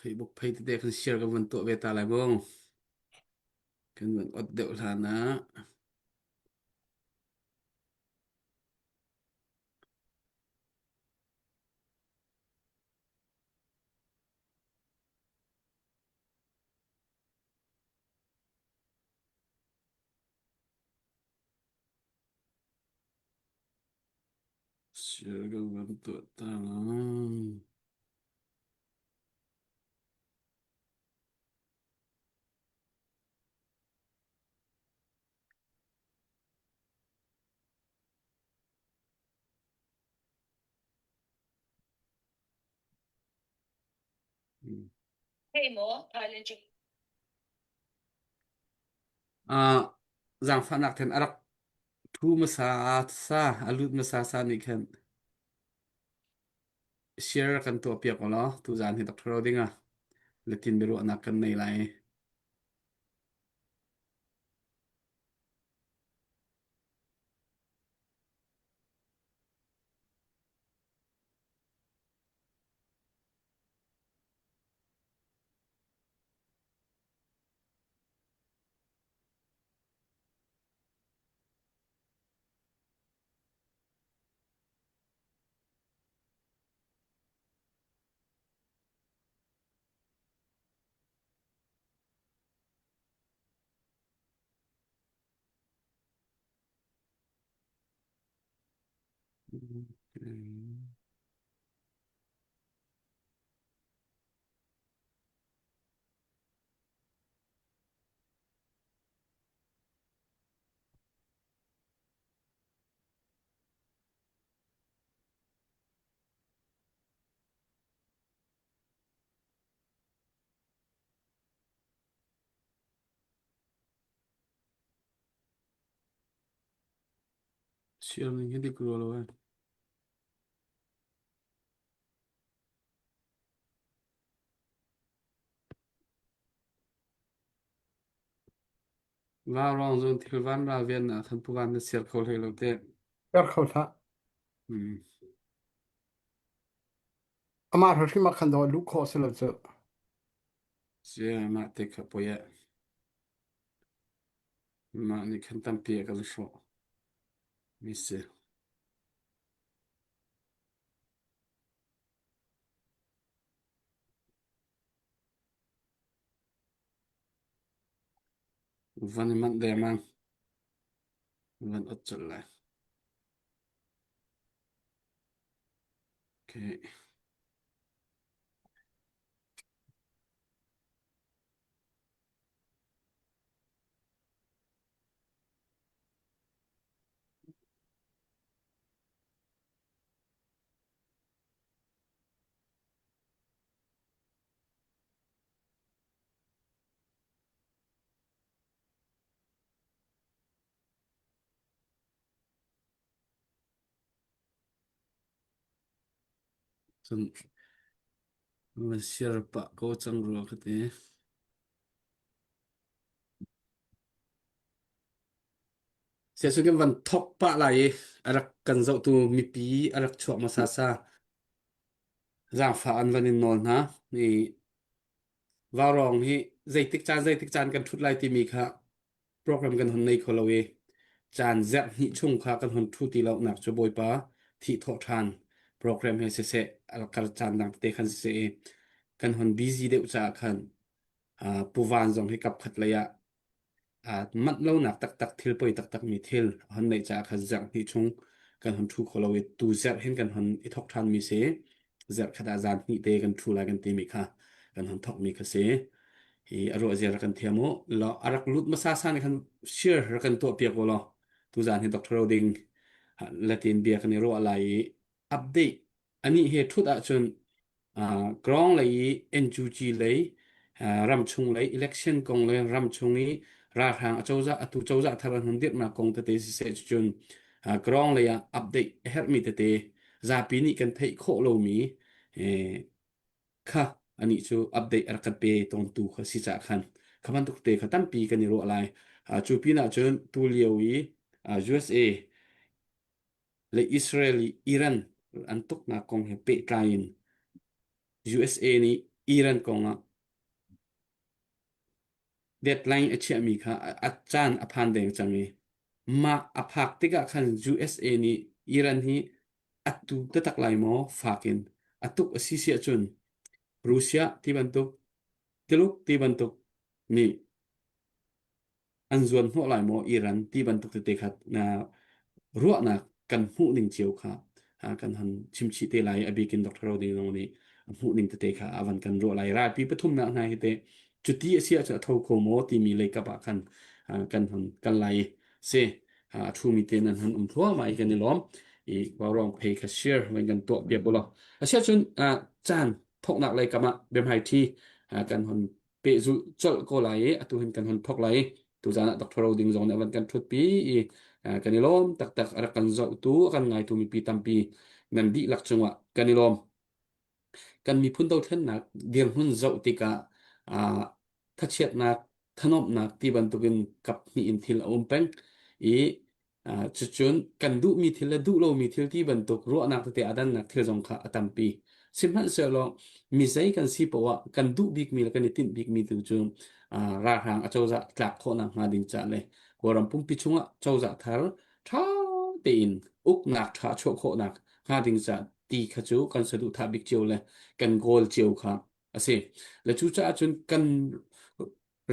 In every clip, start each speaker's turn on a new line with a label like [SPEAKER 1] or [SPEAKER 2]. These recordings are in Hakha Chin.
[SPEAKER 1] Facebook page tete kan share kan van tuah ve ta lai mu. Kan van ot deuh hlan ah. Share kan van tuah ta lai. Uh, zaangfahnak then a rak thu hmasa sa a lut hmasa sa nih khan share kan tuah piak law tuzaan hi Dr. Roding ah Latin biaruahnak kan nei lai. Okay. Siam ning hi dik rua lo eh. Vaurawng zong thil van ral vian ah khan puvan na siar kho hlei lo te.
[SPEAKER 2] Siar kho hlah.
[SPEAKER 1] Hmm.
[SPEAKER 2] Amah hrim ah khan dawh luh khawh si lo cu.
[SPEAKER 1] Sia mah te kha poi eh. Mah nih khan tampi a kan hrawh. Mi si. Van i manh dengmang. Van ot colh lai. Okay. Cun van siar pah ko cang rua ka ti. Siasun kan van thok pah lai i a rak kan zohtu mipi a rak chuak hmasa sa zaangfah an van in nawl hna. I Vaurawng hi zeitik caan zeitik caan kan ṭhut lai timi kha program kan hon nei kho lo i caan zerh hnih chung kha kan hon ṭhu ti lo nak cu Bawipa thih thawh ṭhan program he siseh alkar caan dang tete khan siseh i kan hon busy deuh caah khan uh, puvan zong hi kap khat lei ah manh lonak taktak thil poi taktak mi thil hon neih caah khan zarh hnih chung kan hon ṭhu kho lo i tu zarh hin kan hon i thok ṭhan mi si. Zarh khat ah zan hnih te kan ṭhu lai kan timi kha kan hon thok mi kha si. Hi a ruah zia rak kan thiam u. Lo a rak lut hmasa sa nih khan share rak kan tuah piak u law tu zan hi Dr. Roding Latin bia kan i ruah lai i update anih he ṭhut ahcun Grong lei i NUG lei ramchung lei election kong le ramchung i ralhrang acozah atu cozah thar an hun dirhnak kong tete siseh cucun Grong lei ah update a herhmi tete zapi nih kan theih khawh lomi kha anih cu update a rak kan pe tawntu kha si caah khan kha bantuk te kha tampi kan i ruah lai. Cu pinah cun tu lio i USA le Israel i Iran an tuknak kong he pehtlai in USA nih. Iran kongah deadline a chiahmi kha a caan a phan deng cang i mah a phak tikah khan USA nih Iran hi a tu taktak lai maw fak in a tuk a si si ahcun Russia ti bantuk Tuluk ti bantuk nih an zuan hnawh lai maw Iran ti bantuk tete kha na ruahnak kan hmuh ning cio kha kan han chimchih te lai a bikin Dr. Roding zong nih a hmuh ning tete kha a van kan ruah lai ralpi pathumnak hna hi te cuti a si ahcun a tho kho maw timi lei kap ah khan kan hon kan lai si a thumi te nan han um thluahmah i kan i lawm i rong phei kha share van kan tuah piak ulaw a si ahcun caan thoknak lei kam ah biamhai thi kan hon pehzulh colh ko lai i atu hin kan hon thok lai i tuzaan ah Dr. Roding zong nih a van kan ṭhutpi i kan i lawm taktak a rak kan zohtu a kan ngaitu mipi tampi nan dihlak cungah kan i lawm kan miphun dothlennak dirhmun zoh tikah thachiatnak thanuamhnak ti bantukin kap hnih in thil a um peng i Cucun kan duhmi thil le duh lomi thil ti bantuk ruahnak tete aa dannak thil zong kha a tampi. Sihmanhsehlaw mi zei kan si poah ah kan duh bikmi le kan i tinh bikmi tu cu ralhrang acozah tlak khawhnak hnga ding caah le Kawlram pumpi chungah cozah thar ṭha tein uknak ṭha chuah khawhnak hnga ding caah ti kha cu kan saduhthah bik cio le kan goal cio kha a si. Le cucaah cun kan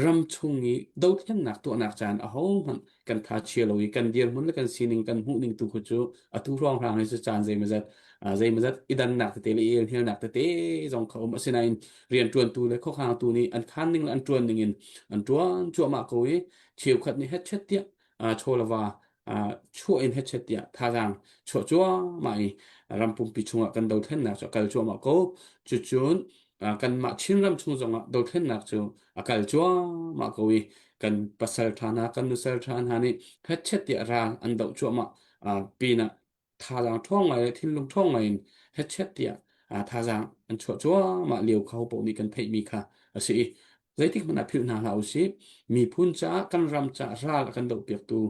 [SPEAKER 1] ram chung i dothlennak tuahnak caan ahohmanh kan tha chia lo i kan dirhmun le kan sining kan hmuhning tu khu cu atu hrawnghrang hi cu caan zeimawzat zeimawzat i dannak tete le i elhnialnak tete zong kha um asinain rianṭuantu le khuakhangtu nih an khan ning le an ṭuan ning in an ṭuan cuahmah ko i cheukhat nih hetchet tiah chawlava chuah in hetchet tiah thazaang chuah cuahmah i ram pumpi chungah kan dothlennak cu a kal cuahmah ko cucun kanmah Chinram chung zongah dothlennak cu a kal cuahmah ko i kan pasal ṭha hna kan nusal ṭha hna nih hetchet tiah ral an doh cuahmah pinah thazaang ṭhawng ngai le thinlung ṭhawng ngai in hetchet tiah thazaang an chuah cuahmah lio kha hopaoh nih kan theihmi kha a si i zeitik hmanh ah philh hna hlah usih miphun caah kan ram caah ral a kan dohpiaktu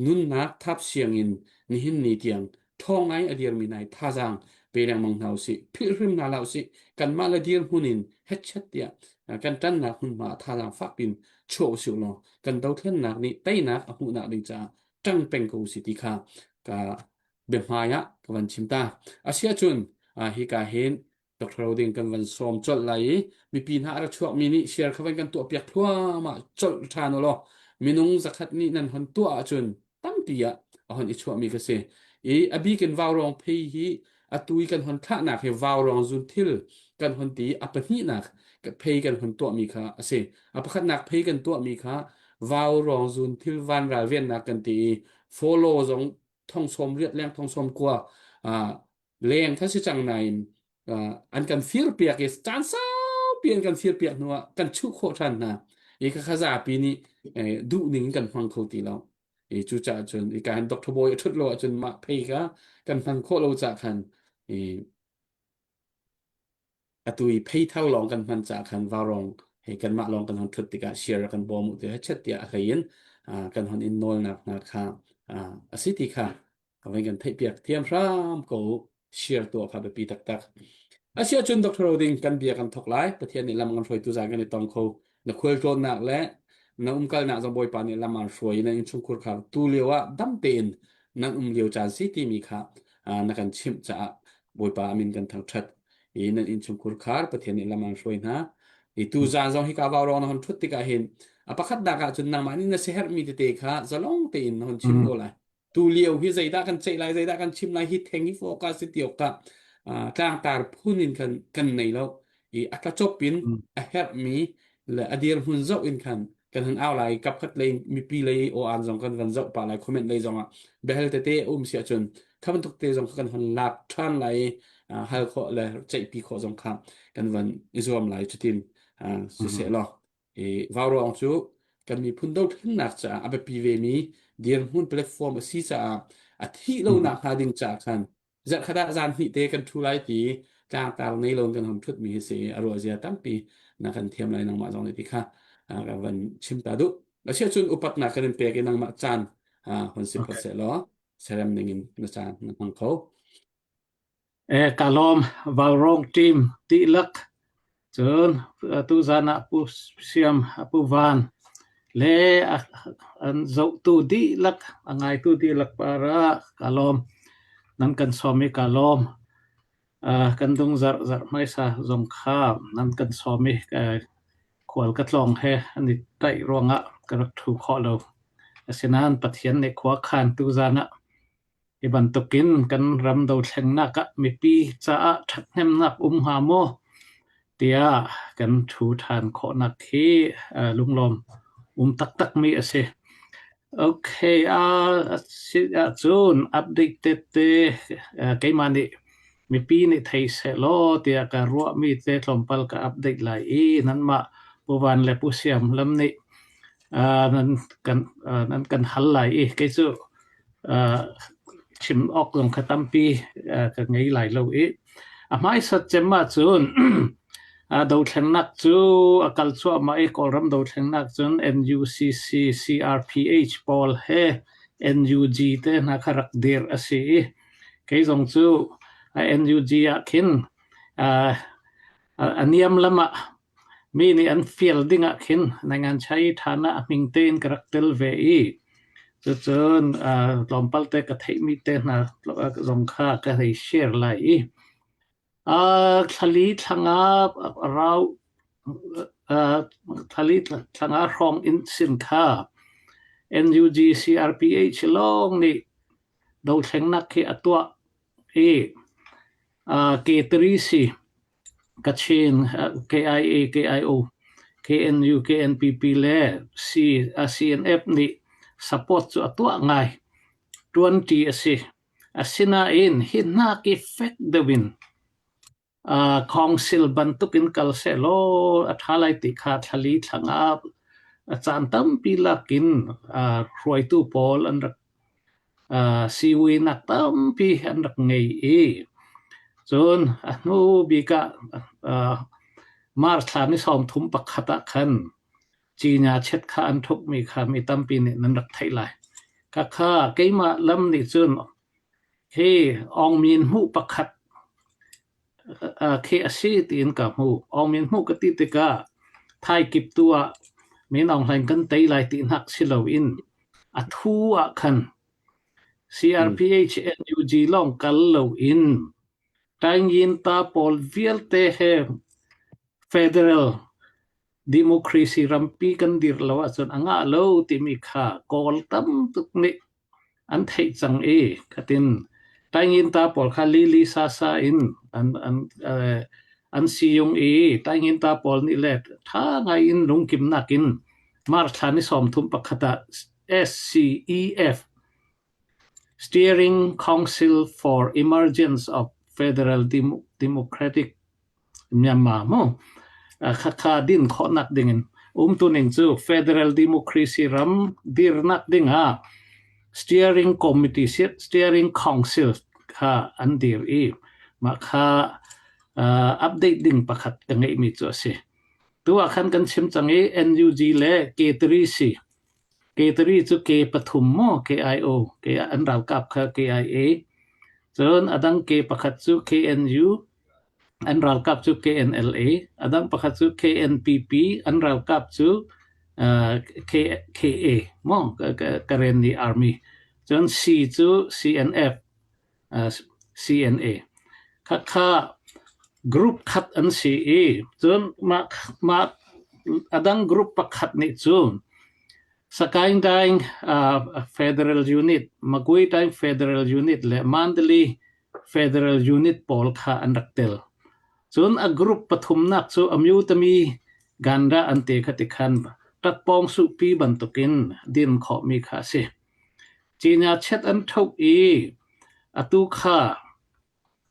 [SPEAKER 1] nunnak thap siang in nihin ni tiang ṭhawng ngai a dirmi nai thazaang pe lengmang hna usih philh hrim hna hlah usih kanmah le dirhmun in hetchet tiah kan ṭannak hmunhma ah thazaang fak pin chuah usih law kan dothlennak nih teinak a hmuhnak ding caah ṭang peng ko usih ti kha ka biahmai ah ka van chim ta. Asiahcun hika hin Dr. Roding kan van sawm colh lai i mipi hna a ra chuakmi nih share kha van kan tuahpiak thluahmah colh ṭhan u law minung zakhat nih nan hon tuah ahcun tampi ah a hon i chuahmi ka si. I a bik in vaurawng phei hi atu i kan hon thlahnak hi vaurawng zun thil kan hon ti a pahnihnak phei kan hon tuahmi kha a si. A pakhatnak phei kan tuahmi kha vaurawng zun thil vanral vennak kan ti i follow zong thong sawm riat leng thong sawm kua leng kha si cang nain an kan fir piak i caan saupi an kan fir piak hnu ah kan chuh khawh ṭhan hna i kha kha zapi nih duh ning in kan hmang kho ti lo i cucaah cun i kan doctor bawi a ṭhut lo ahcun mah phei kha kan hman khawh lo cah khan i Atu i pheithar lawng kan hman caah khan vaurawng hei kanmah lawng kan hon ṭhut tikah share kan bawm u ti chet tiah a hlei in kan hon in nawlnak hna kha a si ti kha kan kan theihpiak thiam hram ko share tuah kha biapi taktak. Asiahcun Dr. Roding kan bia kan thok lai. Pathian nih lam kan hruaitu zan kan i tong kho. Na khualtlawnnak le na umkalnak zong Bawipa nih lam aan hruai na innchungkhur kha tu lio ah dam tein nan um lio caan si timi kha na kan chimh caah Bawipa amin kan thangṭhat. I nan innchungkhur khar Pathian nih lam aan hruai hna. I tu zan zong hika vaurawng na hon ṭhut tikah hin a pakhatnak ah cun nangmah nih na siaherhmi tete kha zalong tein na hon chim ko lai. Tu lio hi zeidah kan ceih lai, zeidah kan chim lai hi theng hi focus si ti awk ah tlangtar phun in kan kan nei lo. I a tlacop in a herhmi le a dirhmun zoh in khan kan han au lai kapkhat lei mipi lei aw an zong kan van zoh pah lai comment lei zong ah behel tete um si ahcun kha bantuk te zong kan hon lak ṭhan lai i hal khawh le ceihpi khawh zong kha kan van i zuam lai cutin siseh law i vaurawng cu kan miphun dothlennak caah a biapi ve mi dirhmun platform a si caah a thih lonak hnga ding caah khan Zarhkhat ah zan hnih te kan ṭhu lai ti tlangtar nei lo kan hon ṭhut mi hi si a ruah zia tampi na kan thiam lai nangmah zong nih ti kha ka van chim ta duh. Asiahcun upatnak kan in pek i nangmah caan hon si phot seh law serem ning in na caan na hmang kho.
[SPEAKER 3] Eh, ka lawm Valrong team dihlak. Cun tuzan ah Pu Siam, Pu Van le an zohtu dihlak, a ngaitu dihlak para ka lawm. Nan kan sawm i ka lawm. Kan dung zarh zarh hmaisa zong kha nan kan sawm i khual ka tlawng he an i tlaih ruangah ka rak ṭhu khawh lo. Asinain Pathian nih khua khan tuzan ah Hi bantukin kan ram dothlennak ah mipi caah ṭhathnemnak um hnga maw tiah kan ṭhu ṭhan khawhnak hi lunglawm um taktakmi a si. Okay, a si ahcun update tete keimah nih mipi nih thei sehlaw tiah ka ruahmi te tlawmpal ka update lai i nanmah Pu Van le Pu Siam Lam nih nan kan hal lai i kei cu chim awk zong kha tampi ka ngei lai lo i a hmaisat cem ahcun dothlennak cu a kal cuahmah i Kawlram dothlennak cun NUCC, CRPH pawl he NUG te hna kha rak dir a si i kei zong cu NUG ah khin a niam lam ah Mi nih an fial dingah khin nangan-chai ṭhan ah a hming tein ka rak tel ve i cucun tlawmpal te ka theihmi te hna zong kha ka hei share lai i thlali thlanga rau thlali thlanga hrawng in sin kha NUG CRPH lawng nih dothlennak khi a tuah i K3C Kachin, KIA, KIO, KNU, KNPP le CNF nih support cu a tuah ngai. Ṭuanṭi a si. Asinain hi hnak i fek deuh in council bantuk in kal sehlaw a ṭha lai ti kha thlali thlang ah a caan tampi lakin hruaitu pawl an rak Siiwinak tampi an rak ngei i cun a hnu bik ah March thla ni 31 ah khan Cinya chet kha an ṭhukmi kha mi tampi nih nan rak theih lai. Khakha keimah lam nih cun hi Aung Min hmuh pakhat khi a si tiin ka hmuh. Aung Min hmuh ka ti tikah thai kip tu ah Min Aung Hlaing kan tei lai ti hnak si loin a thu ah khan CRPH NUG lawng kal loin Taingyinta pawl vialte he federal democracy rampi kan dir lo ahcun a ngah lo timi kha Kawl tam tuk nih an theih cang i khatin Taingyinta pawl kha lili sasa in an an an siyung i Taingyinta pawl nih le ṭha ngai in lungkimnak in March thla ni 31 ah SCEF Steering Council for Emergence of Federal Democratic Myanmar mu khakha din khawhnak dingin umtuning cu Federal Democracy ram dirnak dingah Steering Committee Steering Council kha an dir i mah kha update ding pakhat ka ngeihmi cu a si. Tu ah khan kan chim cang i NUG le K3C K3 cu K pathum maw KIO K an ralkap kha KIA cun a dang K pakhat cu KNU an ralkap cu KNLA a dang pakhat cu KNPP an ralkap cu K, KA maw Karenni Army cun C cu CNF CNA khakha group khat an si i cun mah mah a dang group pakhat nih cun Sagaing Daing Federal Unit Magway Daing Federal Unit le Mandalay Federal Unit pawl kha an rak tel. Cun a group pathumnak cu Amyutami Ganda an te kha ti khan ṭatpawng suhpi bantukin din khawhmi kha a si. Cinya chet an ṭhoh i atu kha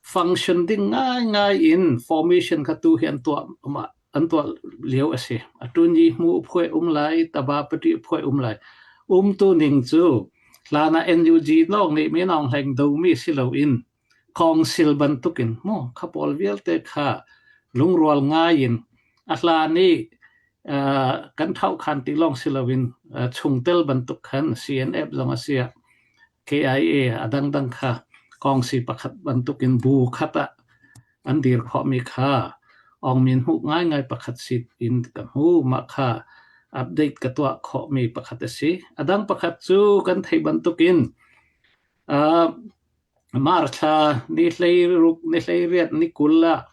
[SPEAKER 3] function ding ngaingai in formation kha tu hi an tuah an tuah lio a si. A tunyi hmu phuai um lai, taba pati phuai um lai. Umtu ning cu hlan ah NUG lawng nih Min Aung Hlaing domi si loin council bantukin mu kha pawl vialte kha lungrual ngai in a hlan i kan thauhkhan ti lawng si loin chungtel bantuk khan CNF zong a si ah KIA a dangdang kha kongsi pakhat bantukin bu khat ah an dir khawhmi kha. Aung Min hmuh ngaingai pakhat si in ka hmu. Mah kha update ka tuah khawhmi pakhat a si. A dang pakhat cu kan theih bantukin uh, Mar thla ni 16 ni 18 ni 20 ah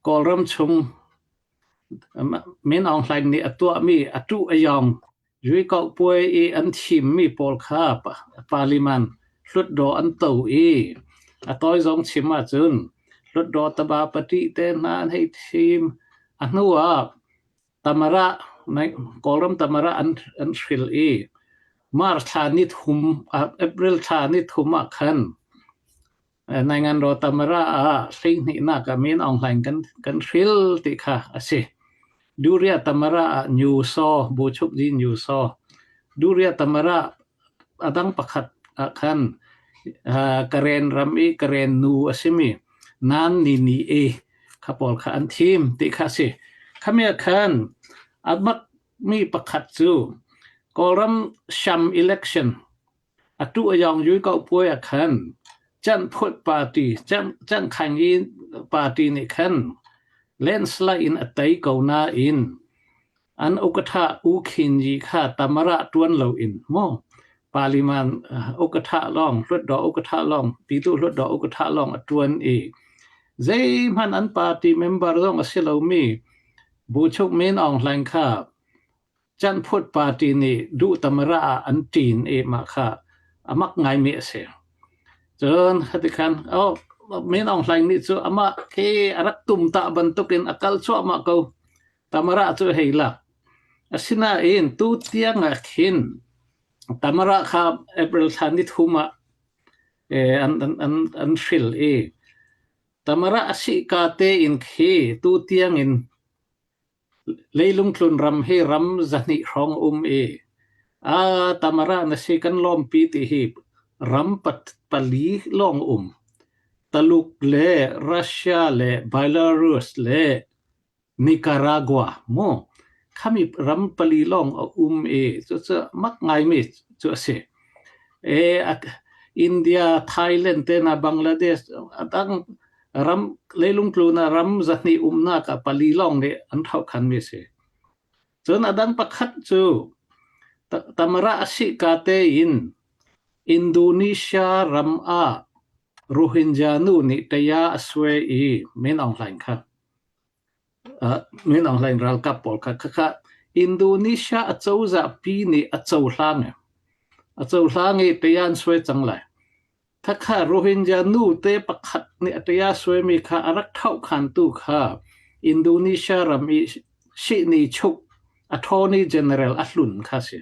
[SPEAKER 3] Kawlram chung Min Aung Hlaing nih a tuahmi a ṭuh a yawng Yuikauhpuai i an thimmi pawl kha parliament hlutdaw an to i a tawi zong chim ahcun hlutdaw taba pati te hna an hei thim. A hnu ah Tamara Kawlram Tamara an an hril i March thla ni thum April thla ni thum ah khan Nainganraw Tamara ah hleihnihnak ah Min Aung Hlaing kan kan hril ti kha a si. Duriya Tamara ah Nyu Saw, Buchukji Nyu Saw. Duriya Tamara a dang pakhat ah khan Karen ram i Karen nu a simi Nan Ni Ni E kha pawl kha an thim ti kha a si. Khami ah khan a mak mi pakhat cu Kawlram Sham election Atu a yawng yui ko puai ah khan Canphut party Cankhang party nih khan landslide in a tei ko nain an ukatha U Khin Yi kha tamara ṭuan loin maw parliament ukatha lawng hlutdaw ukatha lawng pitu hlutdaw ukatha lawng a ṭuan i zeihmanh an party member zong a si lomi Buchuk Min Aung Hlaing kha Canphut party nih duh tamara ah an ṭin i mah kha a mak ngaimi a si. Cun hati khan oh Min Aung Hlaing nih cu amah khi a rak tumtah bantukin a kal cuahmah ko. Tamara cu hei lak. Asinain tu tiang ah khin Tamara kha April thla ni thum ah an, an, an, an hril i Tamara a si ka tein khi tu tiang in Leilung tlun ram hi ram 200 hrawng a um i aa Tamara na si kan lawmpi ti hi ram pali lawng a um. Taluk le Russia le Belarus le Nicaragua mu khami ram pali lawng a um i cucu mak ngaimi cu a si. E, India, Thailand te na Bangladesh a dang Ram leilung tlun ah ram 200 umnak ah pali lawng nih an ṭhohkhanmi a si. Cun a dang pakhat cu Tamara a si ka tein Indonesia ram ah Rohingya nu nih taya a suai i Min Aung Hlaing kha Min Aung Hlaing ralkap pawl kha khakha Indonesia a cozah pi nih a cohlang a cohlang i taya an suai cang lai. Khakha Rohingya nute pakhat nih a ṭia suaimi kha a rak ṭhohkhantu kha Indonesia ram i sihni chuk Attorney General a hlun kha a si.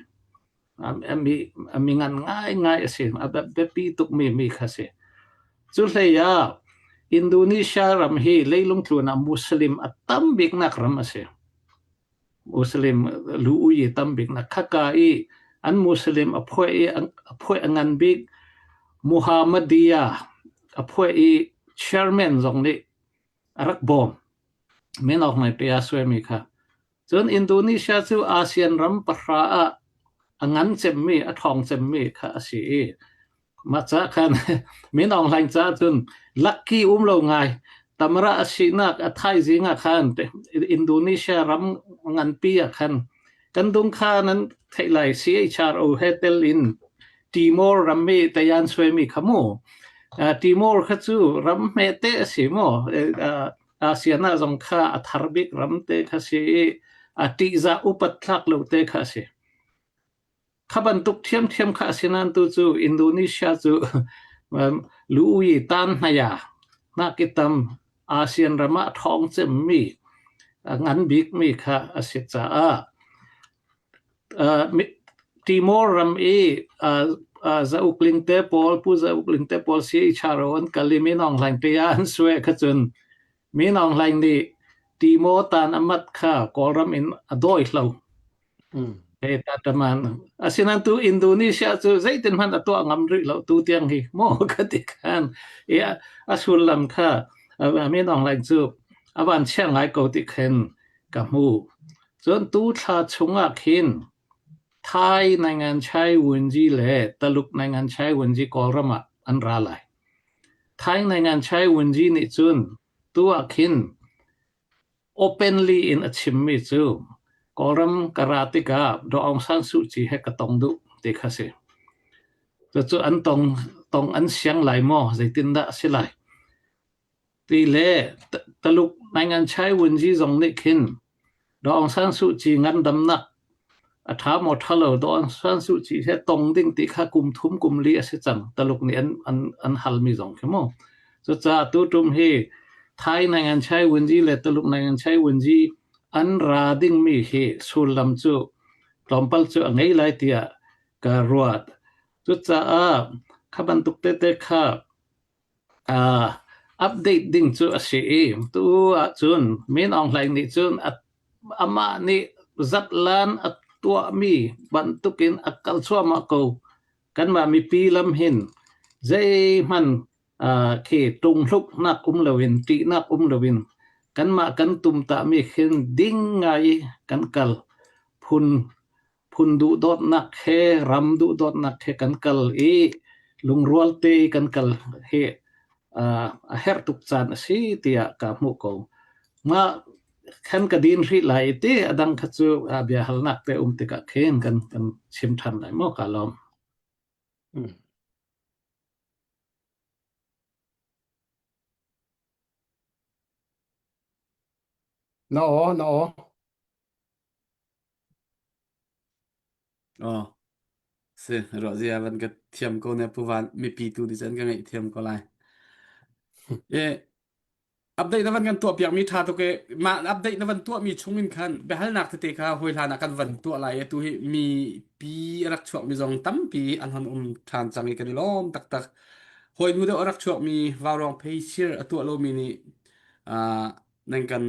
[SPEAKER 3] A mi, a mi ngan ngaingai a si. A biapi tukmi mi kha a si. Cu hlei ah Indonesia ram hi leilung tlun ah Muslim a tam biknak ram a si. Muslim lu ui tam bik nak khaka i an Muslim a phuai i a phuai a ngan bik Muhammadiyah a phuai i chairman zong nih a rak bawm. Min awk ngai pe a suaimi kha. Cun Indonesia cu ASEAN ram pahra ah a ngan cemmi a ṭhawng cemmi kha a si i Mah ca khan Min Aung Hlaing caah cun lucky um lo ngai. Tamara a sinak a thaizing ah khan Indonesia ram nganpi ah khan kan dung kha nan theih lai CHRO he tel in Timor ram mi tayan suaimi kha mu. Timor kha cu ram hmete a si mu. ASEAN ah zong kha a thar bik ram te kha si i a ṭihzah upat thlak lo te kha a si. Kha bantuk ṭhiamṭhiam kha a si nain tu cu Indonesia cu lu-ui tan hnaya nakitam ASEAN ram ah a ṭhawng cemmi a ngan bikmi kha a si caah Timor ram i Zauk Ling te pawl Pu Zauk Ling te pawl CHRO an kal i Min Aung Hlaing te ah an sue kha cun Min Aung Hlaing nih Timor tan a mat kha Kawlram in a dawi hlo. Taman. Asinain tu Indonesia cu zeitin hmanh a tuah ngam rih lo tu tiang hi maw ka ti khan i a sullam kha Min Aung Hlaing cu a van chia ngai ko ti khin ka hmu. Cun tu thla chungah khin Thai Nangan Chai Wunji le Taluk Nangan Chai Wunji Kawlram ah an ra lai. Thai Nangan Chai Wunji nih cun tu ah khin. Openly in a chimmi cu Kawlram ka ra tikah Daw Aung San Suu Kyi he ka tong duh ti kha si. Cucu an tong, tong an siang lai maw? Zeitindah a si lai? Ti le Taluk Nainganchai Wunzi zong nih khin Daw Aung San Suu Kyi ngandamnak a ṭha maw ṭha lo Daw Aung San Suu Kyi he tong ding ti kha kum thum kum li a si cang Taluk nih an an an halmi zong khi mu. Cucaah tuṭum hi Thai Nainganchai Wunzi le Taluk Nainganchai Wunzi an ra dingmi hi sullam cu tlawmpal cu a ngei lai tiah ka ruat. Cucaah kha bantuk tete kha Uh, update ding cu a si i tu ahcun Min Aung Hlaing nih cun amah nih zatlan a tuahmi bantukin a kal cuahmah ko. Kanmah mipi lam hin zeihmanh uh, khi tunghluknak um loin ṭihnak um loin kanmah kan tumtahmi khin ding ngai i kan kal phun Phun duhdawtnak he ram duhdawtnak he kan kal i lungrual te i kan kal hi uh, a herh tuk caan a si tiah ka hmuh ko. Mah khan ka din hrih lai ti a dang kha cu bia halnak te um tikah khin kan kan chim ṭhan lai maw ka lawm.
[SPEAKER 2] Mm. Na aw, na aw.
[SPEAKER 1] Aw, si ruah zia van ka thiam ko ne pu van mipi tu nih cun ka ngaih thiam ko lai. E update na van kan tuah piak mi tha tuk e mah update na van tuah mi chung in khan biahalnak tete kha hoi hlan ah kan van tuah lai e tu hi mi pi a rak chuak mi zong tampi an hon um than cang i kan i lawm taktak. Hoi hnu deuh a rak chuak mi vaurawng phei sir a tuah lo mi nih ah nan kan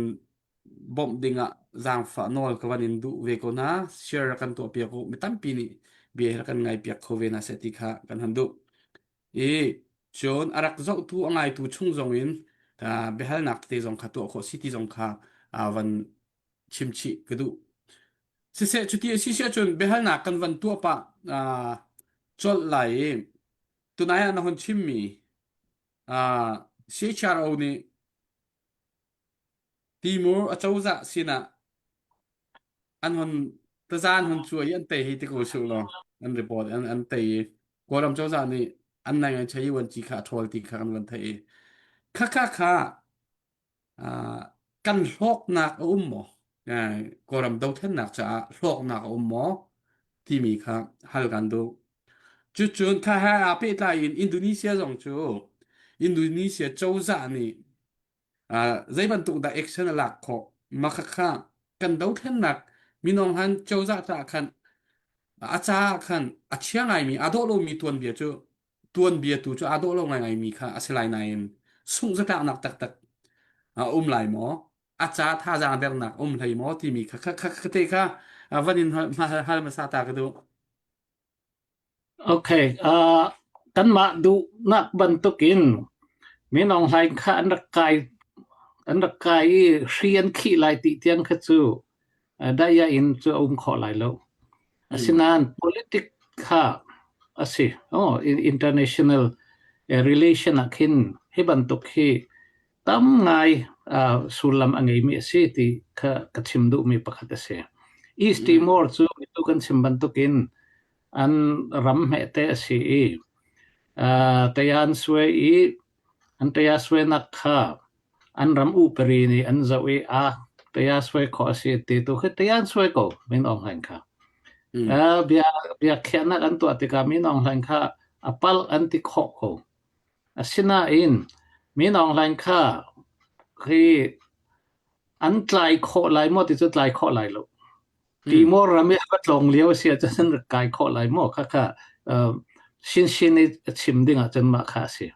[SPEAKER 1] bawmh dingah zaangfah nawl ka van in duh ve ko hna. Share kan tuah piak u. Mi tampi nih bia hi kan ngai piak kho ve hna seh ti kha kan han duh. I cun a rak zohtu a ngaitu chung zong in biahalnak tete zong kha tuah khawh si ti zong kha van chim chih ka duh. Siseh cuti a si siah cun biahalnak kan van tuah pah colh lai i tunai ah na hun chimmi CHRO nih Timur acozah sinah an hon taza an hon cuai i an tei hei ti ko sih law an report an an tei i Kawlram cozah nih an nai ngai chei vuanci kha a ṭhawl ti kha kan van theih i khakha kha uh, kan hlawknak a um maw? Uh, Kawlram dothlennak caah hlawknak a um maw? timi kha hal kan duh. Cucun kha he aa pehtlai in Indonesia zong cu Indonesia cozah nih zei bantuk dah action a lak khawh mah khakha kan dothlennak minung han cozah caah khan a caah khan a chia ngaimi aa dawh lomi tuanbia cu tuanbia tu cu aa dawh lo ngaingaimi kha a si lai nain sungh zatlaknak taktak a um lai maw a ca thazaang dernak um hlei maw timi kha kha kha te kha van in hal hal hmasa ta ka duh
[SPEAKER 3] Okay, uh, kanmah duhnak bantukin Min Aung Hlaing kha an rak kai an rak kai i hri an khih lai ti tiang kha cu uh, daya in cu a um khawh lai lo. Asinain politic kha a si. Oh, international relation ah khin hi bantuk hi tam ngai uh, sullam a ngeimi a si ti kha ka chim duhmi pakhat a si. East Timor cu tu kan chim bantukin an ram hmete a si i uh, tayan sue i an taya suenak kha an ram upari nih an zoh i a taya sue khawh a si ti tu khi tayan sue ko Min Aung Hlaing kha. Uh, bia bia khiahnak an tuah tikah Min Aung Hlaing kha a pal an ti khawh ko. Asinain Min Aung Hlaing kha khi an tlai khawh lai maw ti cu tlai khawh lai lo. Timor ram i a va tlawng lio a si ahcun an rak kai khawh lai maw khakha uh, Shinshin i a chim ding ahcun mah kha a si.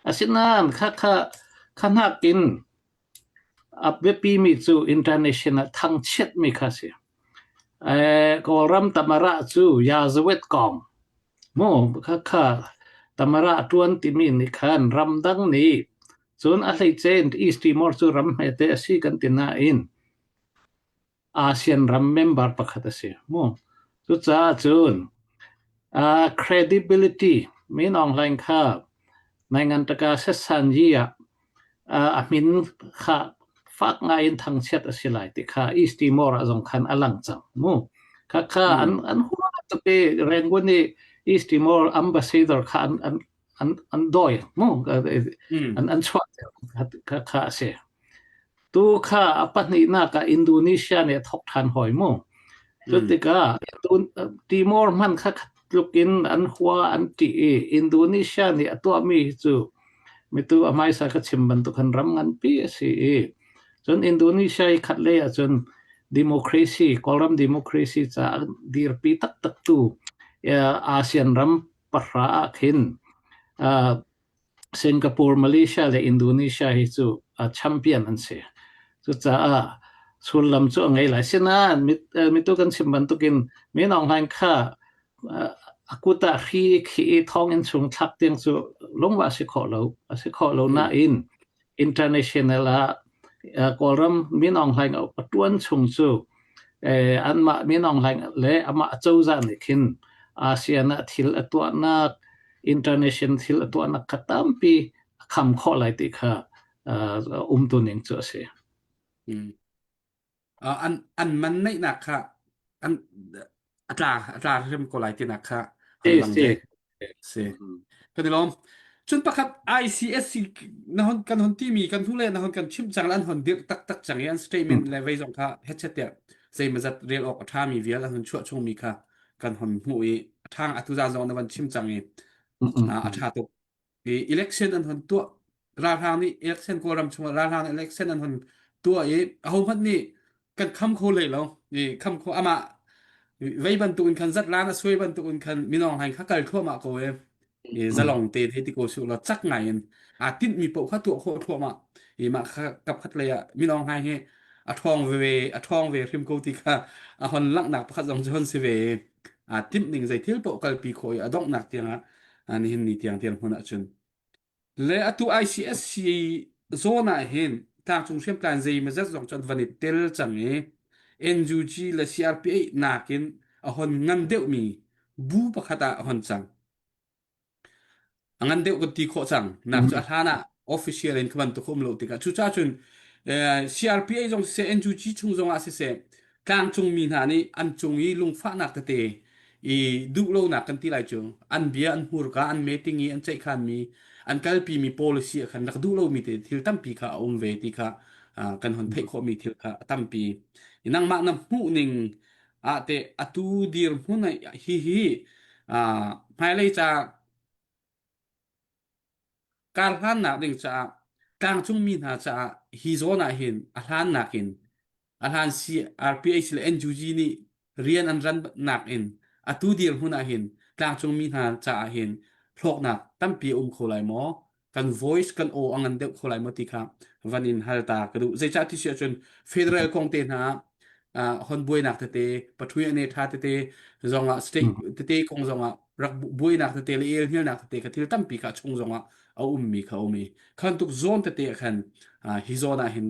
[SPEAKER 3] Asinain khakha kha hnakin a biapimi cu international thangchiatmi kha a si. Eh, Kawlram tamara cu Yazawet kong mu khakha tamara ṭuan timi nih khan ramdang nih cun a hleice in East Timor cu ram hmete a si kan ti nain ASEAN ram member pakhat a si mu. Cucaah cun uh, credibility Min Aung Hlaing kha Naingantaka Setsanyi ah uh, a min kha fak ngai in thangchiat a si lai ti kha East Timor ah zong khan a lang cang mu. Kha kha an an hua tuk i Rangoon i East Timor ambassador kha an an an an dawi mu an an chuah kha kha a si. Tu kha a pahnihnak ah Indonesia nih a thawk ṭhan hawi mu. Cu tikah Timor hmanh kha tluk in an hua an ṭih i Indonesia nih a tuahmi hi cu mitu a hmaisa ka chim bantuk khan ram nganpi a si i cun Indonesia i khatlei ahcun democracy Kawlram democracy caah dirpi taktaktu ASEAN ram pahra ah khin Singapore, Malaysia le Indonesia hi cu champion an si. Cucaah sullam cu a ngei lai. Sinain mitu kan chim bantukin Min Aung Hlaing kha a kut ah hri khi i thonginn chung thlak tiang cu lungvah a si khawh lo. A si khawh lo nain international ah Kawlram Min Aung Hlaing a ṭuan chung cu anmah Min Aung Hlaing le amah acozah nih khin ASEAN ah thil a tuahnak international thil a tuahnak kha tampi a kham khawh lai ti kha umtu ning cu a si.
[SPEAKER 1] An an man neihnak kha an a tla a tla hrim ko lai tinak kha an lang ve. Si. Kan i lawm. Cun pakhat ICSC na hon kan hon timi kan hnu le na hon kan chim cang an hon dirh taktak cang i an statement le vei zong kha headset tiah zeimazat rel awk a ṭhami vial an hon chuah chungmi kha kan hon hmuh i a ṭhang atu zan zong na van chim cang i a ṭha tuk. I election an hon tuah ralhrang nih election Kawlram chungah ralhrang nih election an hon tuah i ahohmanh nih kan kham kho hlei lo i kham kho amah vei bantuk in khan zatlan a suai bantuk in khan minong hain kha kal thluahmah ko e i zalong te hei ti ko su law cak ngai in aa tinhmi paoh kha tuah khawh thluahmah i mah kha kap khat lei ah minong hai hi a ṭhawng ve a ṭhawng ve hrim ko ti kha a hon langhnak pakhat zong cu hon si ve aa timh ning zei thil paoh kalpi khawh i a donghnak tiangah nihin ni tiang tiang hmun ahcun le atu ICSC zawn ah hin tlangcung hriamtlai zeimawzat zong cu an van i tel cang i NUG le CRPA nakin a hon ngan deuhmi bu pakhat ah a hon cang. A ngan deuh kan ti khawh cang. Nak cu a hlan ah official in kha bantuk um lo tikah cucaah cun CRPA zong siseh NUG chung zong ah siseh tlangcung mi hna nih an cung i lungfahnak tete i duhlonak kan ti lai cu an bia an hmurka an meeting i an ceihkhanmi an kalpimi policy ah khan rak duh lomi te thil tampi kha a um ve ti kha kan hon theih khawhmi thil kha a tampi nangmah na hmuh ning ah teh atu dirhmun hi hi hmailei ca kar hlannak ding caah tlangcungmi hna caah hi zawn ah hin a hlannak in a hlan CRPH le NUG nih rian an ran nak in atu dirhmun ah hin tlangcungmi hna caah hin hlawknak tampi a um kho lai maw kan voice kan aw a ngan deuh kho lai maw ti kha van in hal ta ka duh zeicah ti si ahcun federal kong te hna ah hon buainak tete pathui ane tha tete zongah state tete kong zongah rak buainak tete le el hnialnak tete kha thil tampi kha chung zongah a ummi kha um i khan tuk zawn tete ah khan hi zawn ah hin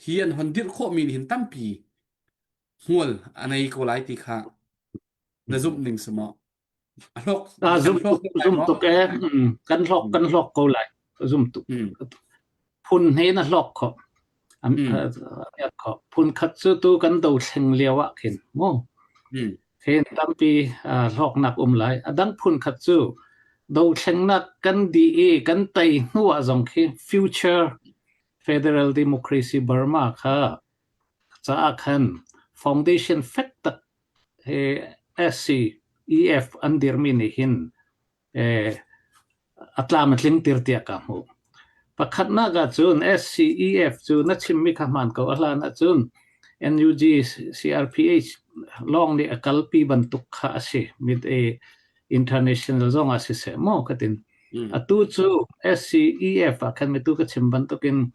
[SPEAKER 1] hi an hon dirh khawhmi nih hin tampi hmual a nei ko lai ti kha na zumh ning si maw a hlawk
[SPEAKER 3] zum tuk zum tuk e kan hlawk kan hlawk ko lai zum tuk phun he na hlawk kho kho phun khat cu tu kan do thleng lio ah khin mu Hin tampi hlawknak um lai. A dang phun khat cu dothlennak kan dih i kan tei hnu ah zong khi future federal democracy Burma kha caah khan foundation fek tak he SC EF an dirmi nih hin a tlam a tling tir tiah ka hmuh. Pakhatnak ahcun SCEF cu na chimmi kha hmaan ko. A hlan ahcun NUG CRPH lawng nih a kalpi bantuk kha a si. Mid A international zong ah siseh maw ka tin. Atu cu SCEF ah khan mitu ka chim bantukin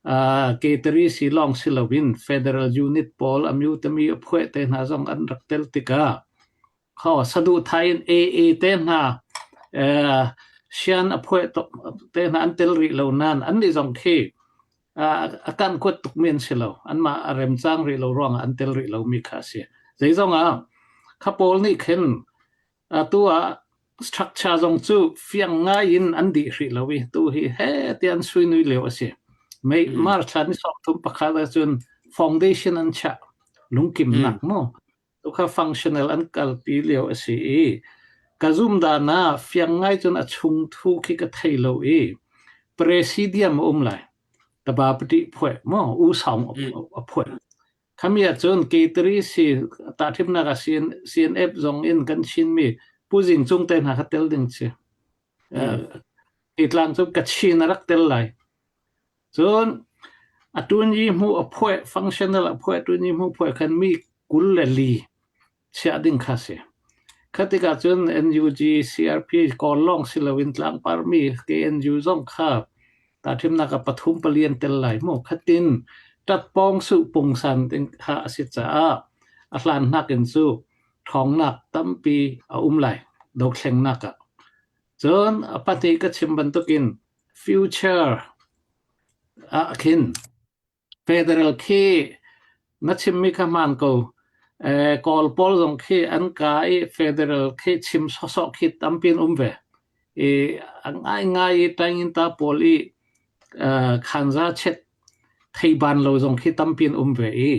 [SPEAKER 3] uh, K3 si lawng si loin federal unit pawl a mutami a phueh te hna zong an rak tel tikah Kho saduhthah in AA te hna sian a phuah te hna an tel rih lo nain annih zong khi a kan kuat tukmi an si lo. Anmah a remcang rih lo ruangah an tel rih lomi kha a si. Zeizong ah kha pawl nih khin atu ah structure zong cu fiang ngai in an dih rih lo i tu hi he ti an suinui lio a si. May March thla ni 31 ahcun foundation an chiah. Lungkimnak mu. Tukha functional an kalpi lio a si i ka zum dan ah fiang ngai cun a chung thu khi ka thei lo i presidium a um lai. Tabapati phuai mo u saung a phuai. Khami ahcun K3 si tahṭhimnak ah CNF zong in kan Chinmi Pu Zing Cung te hna kha tel ding si. Tlang cu Kachin a rak tel lai. Cun a tunyi hmu a phuai functional a phuai tunyi hmu phuai khan mi 24 chiah ding kha si. Kha tikah cun NUG, CRP Kawl lawng si loin tlangpar mi KNU zong kha tahṭhimnak ah pathum pali an tel lai mu. Khatin ṭatpawng suh pungsan ding kha a si caah a hlan nakin cu ṭhawngnak tampi a um lai dothlennak ah. Cun a pahnih ka chim bantukin future ah khin Federal khi na chimmi kha hmaan ko. Kawl pawl zong khi an ka i federal khi chim sawsawh khi tampi an um ve. I a ngaingai i Tainginta pawl i khanza chet theiban lo zong khi tampi an um ve i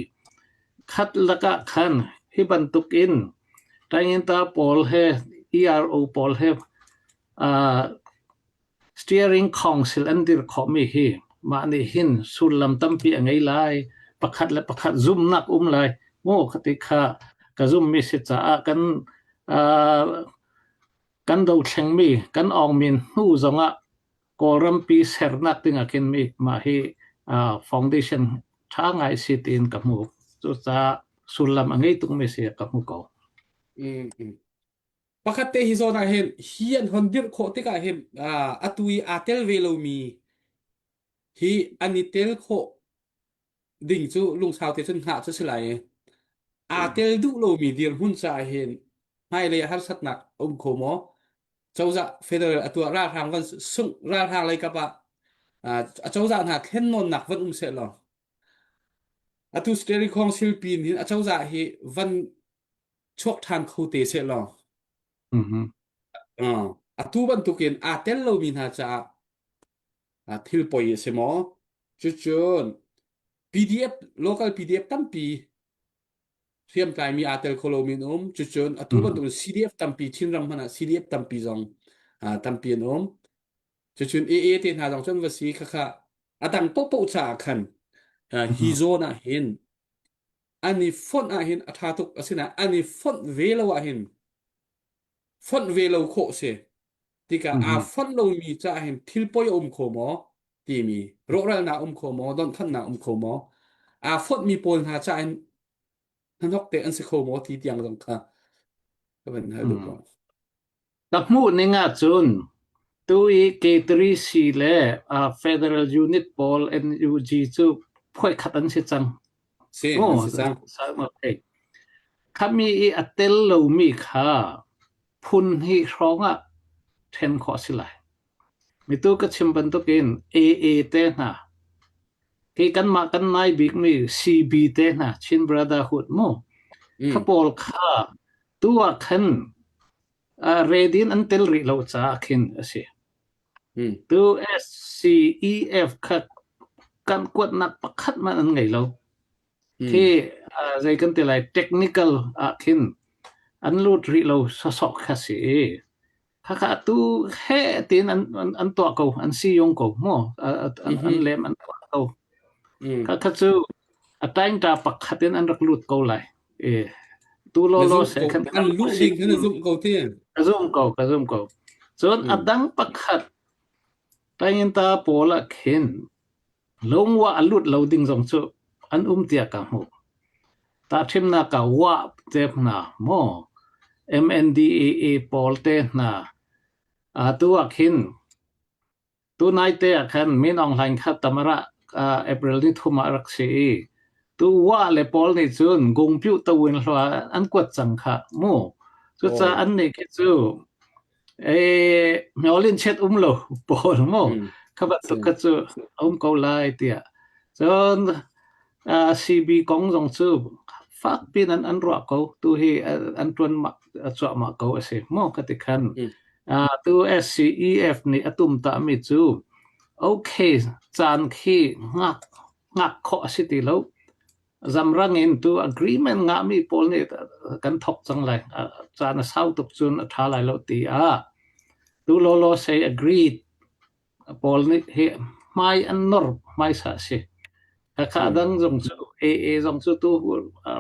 [SPEAKER 3] khat lakah khan hi bantuk in Tainginta pawl he ERO pawl he Steering Council an dirh khawhmi hi mah nih hin sullam tampi a ngei lai. Pakhat le pakhat zumhnak um lai. Mu khati kha ka zummi si caah kan uh, kan dothlengmi kan awngmin hnu zongah Kawlrampi sernak ding ah khin mi mah hi uh, foundation ṭha ngai si tiin ka hmu. Cucaah sullam a ngei tukmi si ka hmu ko.
[SPEAKER 1] Mm, mm. Pakhat te hi zawn ah hin hi an hon dirh khawh tikah hin atu i aa tel ve lomi hi an i tel khawh ding cu lungsau te cun hngah cu si lai i aa tel duh lomi dirhmun caah hin hmailei ah harsatnak a um kho maw? Cozah federal a tuah ralhrang van sungh ralhrang lei kap ah acozah hna thlennawnnak van um seh law atu Steering Council pin hin acozah hi van chuak ṭhan kho te seh law uh, atu bantukin aa tel lomi hna caah thil poi a si maw? Cucun PDF local PDF tampi hriamtlaimi aa tel kho lomi an um. Cucun atu bantukin CDF tampi Chinram hmanh ah CDF tampi zong tampi an um. Cucun AA te hna zong cun va si khakha a dang paohpaoh caah khan hi zawn ah hin an i fonh ah hin a ṭha tuk asinain an i fonh ve lo ah hin fonh ve lo khawh si tikah aa fonh lomi caah hin thil poi a um kho maw timi rawhralnak um kho maw donhthannak um kho maw aa fonhmi pawl hna caah hin hnahnok te an si kho maw ti tiang zong kha ka van hal duh ko.
[SPEAKER 3] Ka hmuh ning ahcun tu i K3C le uh, Federal Unit pawl NUG cu phuaikhat an si cang.
[SPEAKER 1] Si, an si cang.
[SPEAKER 3] Okay. Khami i a tel lomi kha phun hi hrawng ah ṭhen khawh a si lai. Mitu ka chim bantukin AA te hna, hi kanmah kan nai bikmi CB te hna, Chin Brotherhood mu, kha pawl kha tu ah khan redin an tel rih lo caah khin a si. Tu SCEF kha kan kuatnak pakhat man an ngei lo. Khi zei kan ti lai technical ah khin an lut rih lo sawsawh kha si i khakha tu he tiin an an, an tuah ko an si yung ko mu an, an lem an tuah ko kha kha cu a taingta pakhat in an rak lut ko lai e tu lo lo se
[SPEAKER 1] khan an luh ding khan na zumh ko ti
[SPEAKER 3] ka zum ko ka zum ko cun a dang pakhat taingta pawl ah khin Lungwa a lut lo ding zong cu an um tiah ka hmuh. Tahṭhimnak ah wa te hna maw MNDAA pawl te hna atu ah khin tunai te ah khan Min Aung Hlaing kha Tamara April ni thum ah a rak si i tu wa le pawl nih cun gungpyu tawin hlua an kuat cang kha mu. Cucaah an nih khi cu Hmawlin chiat um lo pawl mu kha bantuk kha cu a um ko lai tiah. Cun CB kong zong cu fak piin an an ruah ko. Tu hi an ṭuan cuahmah ko a si mu ka ti khan. Tu SCEF nih a tum tami cu. Okay, caan khi ngak ngak khawh a si ti lo. Zamrang in tu agreement ngahmi pawl nih kan thok cang lai. Caan a sau tuk cun a ṭha lai lo ti ah tu lawlaw say agreed pawl nih hi hmai an nor hmaisa a si. Khakha dang zong cu AA zong cu tu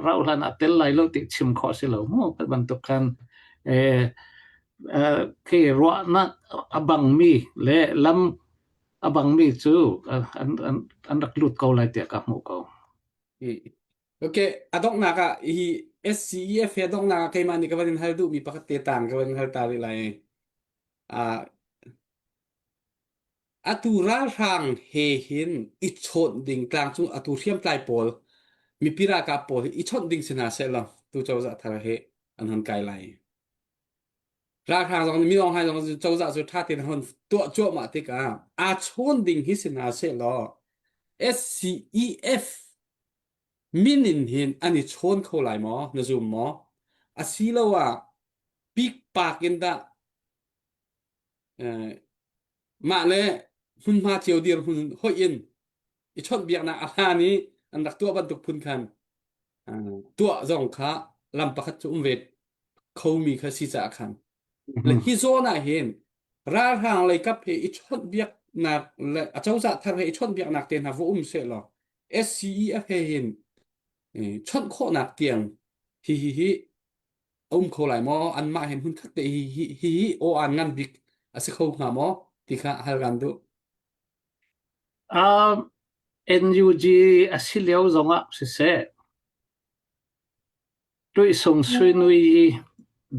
[SPEAKER 3] rauh hlan ah tel lai lo ti chim khawh si lo mu. Bantuk khan eh khi ruahnak a bangmi le lam a bangmi cu an, an, an rak lut ko lai tiah ka hmuh ko.
[SPEAKER 1] Okay, a donghnak ah hi SCEF he donghnak ah keimah nih ka van in hal duhmi pakhat te tang ka van in hal ta rih lai. Ah, atu ralhrang he hin i chawnh ding tlangcung atu hriamtlai pawl mipi ralkap pawl hi i chawnh ding si hna seh law tu cozah thar he an hon kai lai. Ralhrang zong nih minung hai zong cozah cu ṭha tein hon tuah cuahmah tikah aa chawn ding hi si hna seh law SCEF min in hin an i chawn kho lai maw na zum maw asiloah pikpak in dah eh, mah le hmunhma cio dirhmun hoih in i chawnhbiaknak a hlan i an rak tuah bantuk phun khan tuah zong kha lam pakhat cu um ve khomi kha si caah khan le hi zawn ah hin ralhrang lei kap he i chawnhbiaknak le a cozah thar he i chawnhbiaknak te hna va um seh law SCEF he hin chawnh khawhnak tiang hi hi hi a um kho lai maw anmah he hmun khat te hi hi hi hi aw an ngan bik a si kho hnga maw ti kha hal kan duh
[SPEAKER 3] Um, NUG a si lio zongah siseh, tuihsung suinui i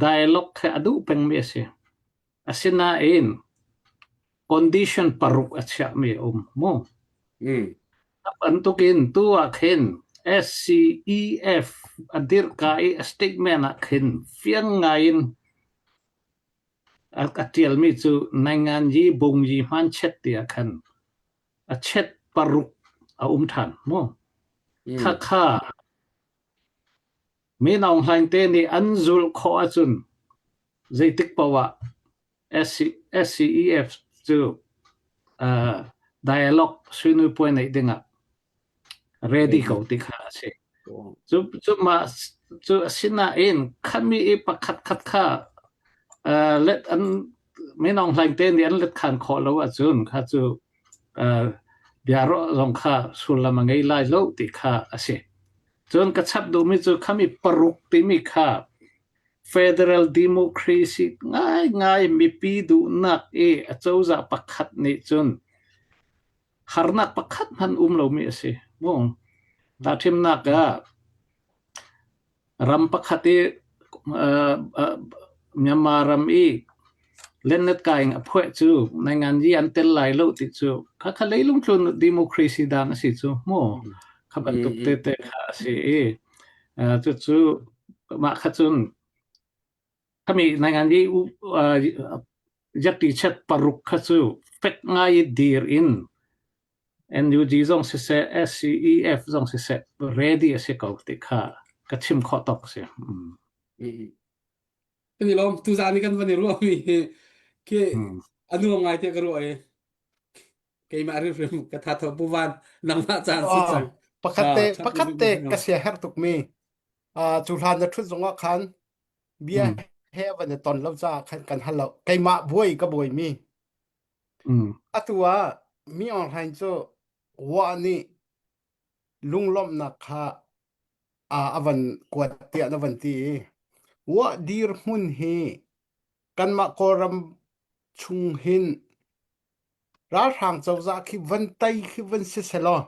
[SPEAKER 3] dialogue kha a duh pengmi a si. Asinain condition paruk a chiahmi a um mu.
[SPEAKER 1] Mm.
[SPEAKER 3] Bantukin tu ah khin SCEF a dirhka i a statement ah khin fiang ngai in A ṭialmi cu Nainganyi Bungyi hmanchet ti ah khan a chet paruk a um ṭhan mu. Khakha Min Aung Hlaing te nih an zulh khawh ahcun zeitik paoh ah SCEF cu uh, dialogue suinui puai neih dingah ready ko ti kha a si. Cu cu mah cu asinain khami i pakhat khat kha uh, let an Min Aung Hlaing te nih an let khan khawh lo ahcun kha cu uh, bia ruah zong kha sullam a ngei lai lo ti kha a si. Cun ka chap duhmi cu khami paruk timi kha federal democracy ngaingai mipi duhnak i a cozah pakhat nih cun harnak pakhat hmanh um lomi a si. Mu. Tahthimnak ah ram pakhat i uh, uh, Myanmar ram i Lennet kaing a phuah cu nainganyi an tel lai lo ti cu kha kha leilung tlun democracy dan a si cu mu kha bantuk te te kha a si i uh, cucu mah kha cun Khami nainganyi yatti chet paruk kha cu fek ngai i dir in NUG zong siseh SCEF zong siseh ready a si ko ti kha ka chim khawh tawk si. Mm.
[SPEAKER 1] Kan i lawm tuzaan i kan van i ruahmi hi khi a nuam ngai tiah ka ruah i keimah hrimhrim ka tha tho pu van nangmah caan si cang.
[SPEAKER 2] Pakhat te pakhat te ka sia herh tuk mi cu hlan na thut zong ah khan bia he van i ton lo caah khan kan hal lo keimah buai ka buai mi atu ah mi online cu wa nih lunglawmhnak kha a a van kuat tiah na van ti i wa dir hmun hi kanmah kawlram chung hin ralhrang cozah khi van tai khi van si selaw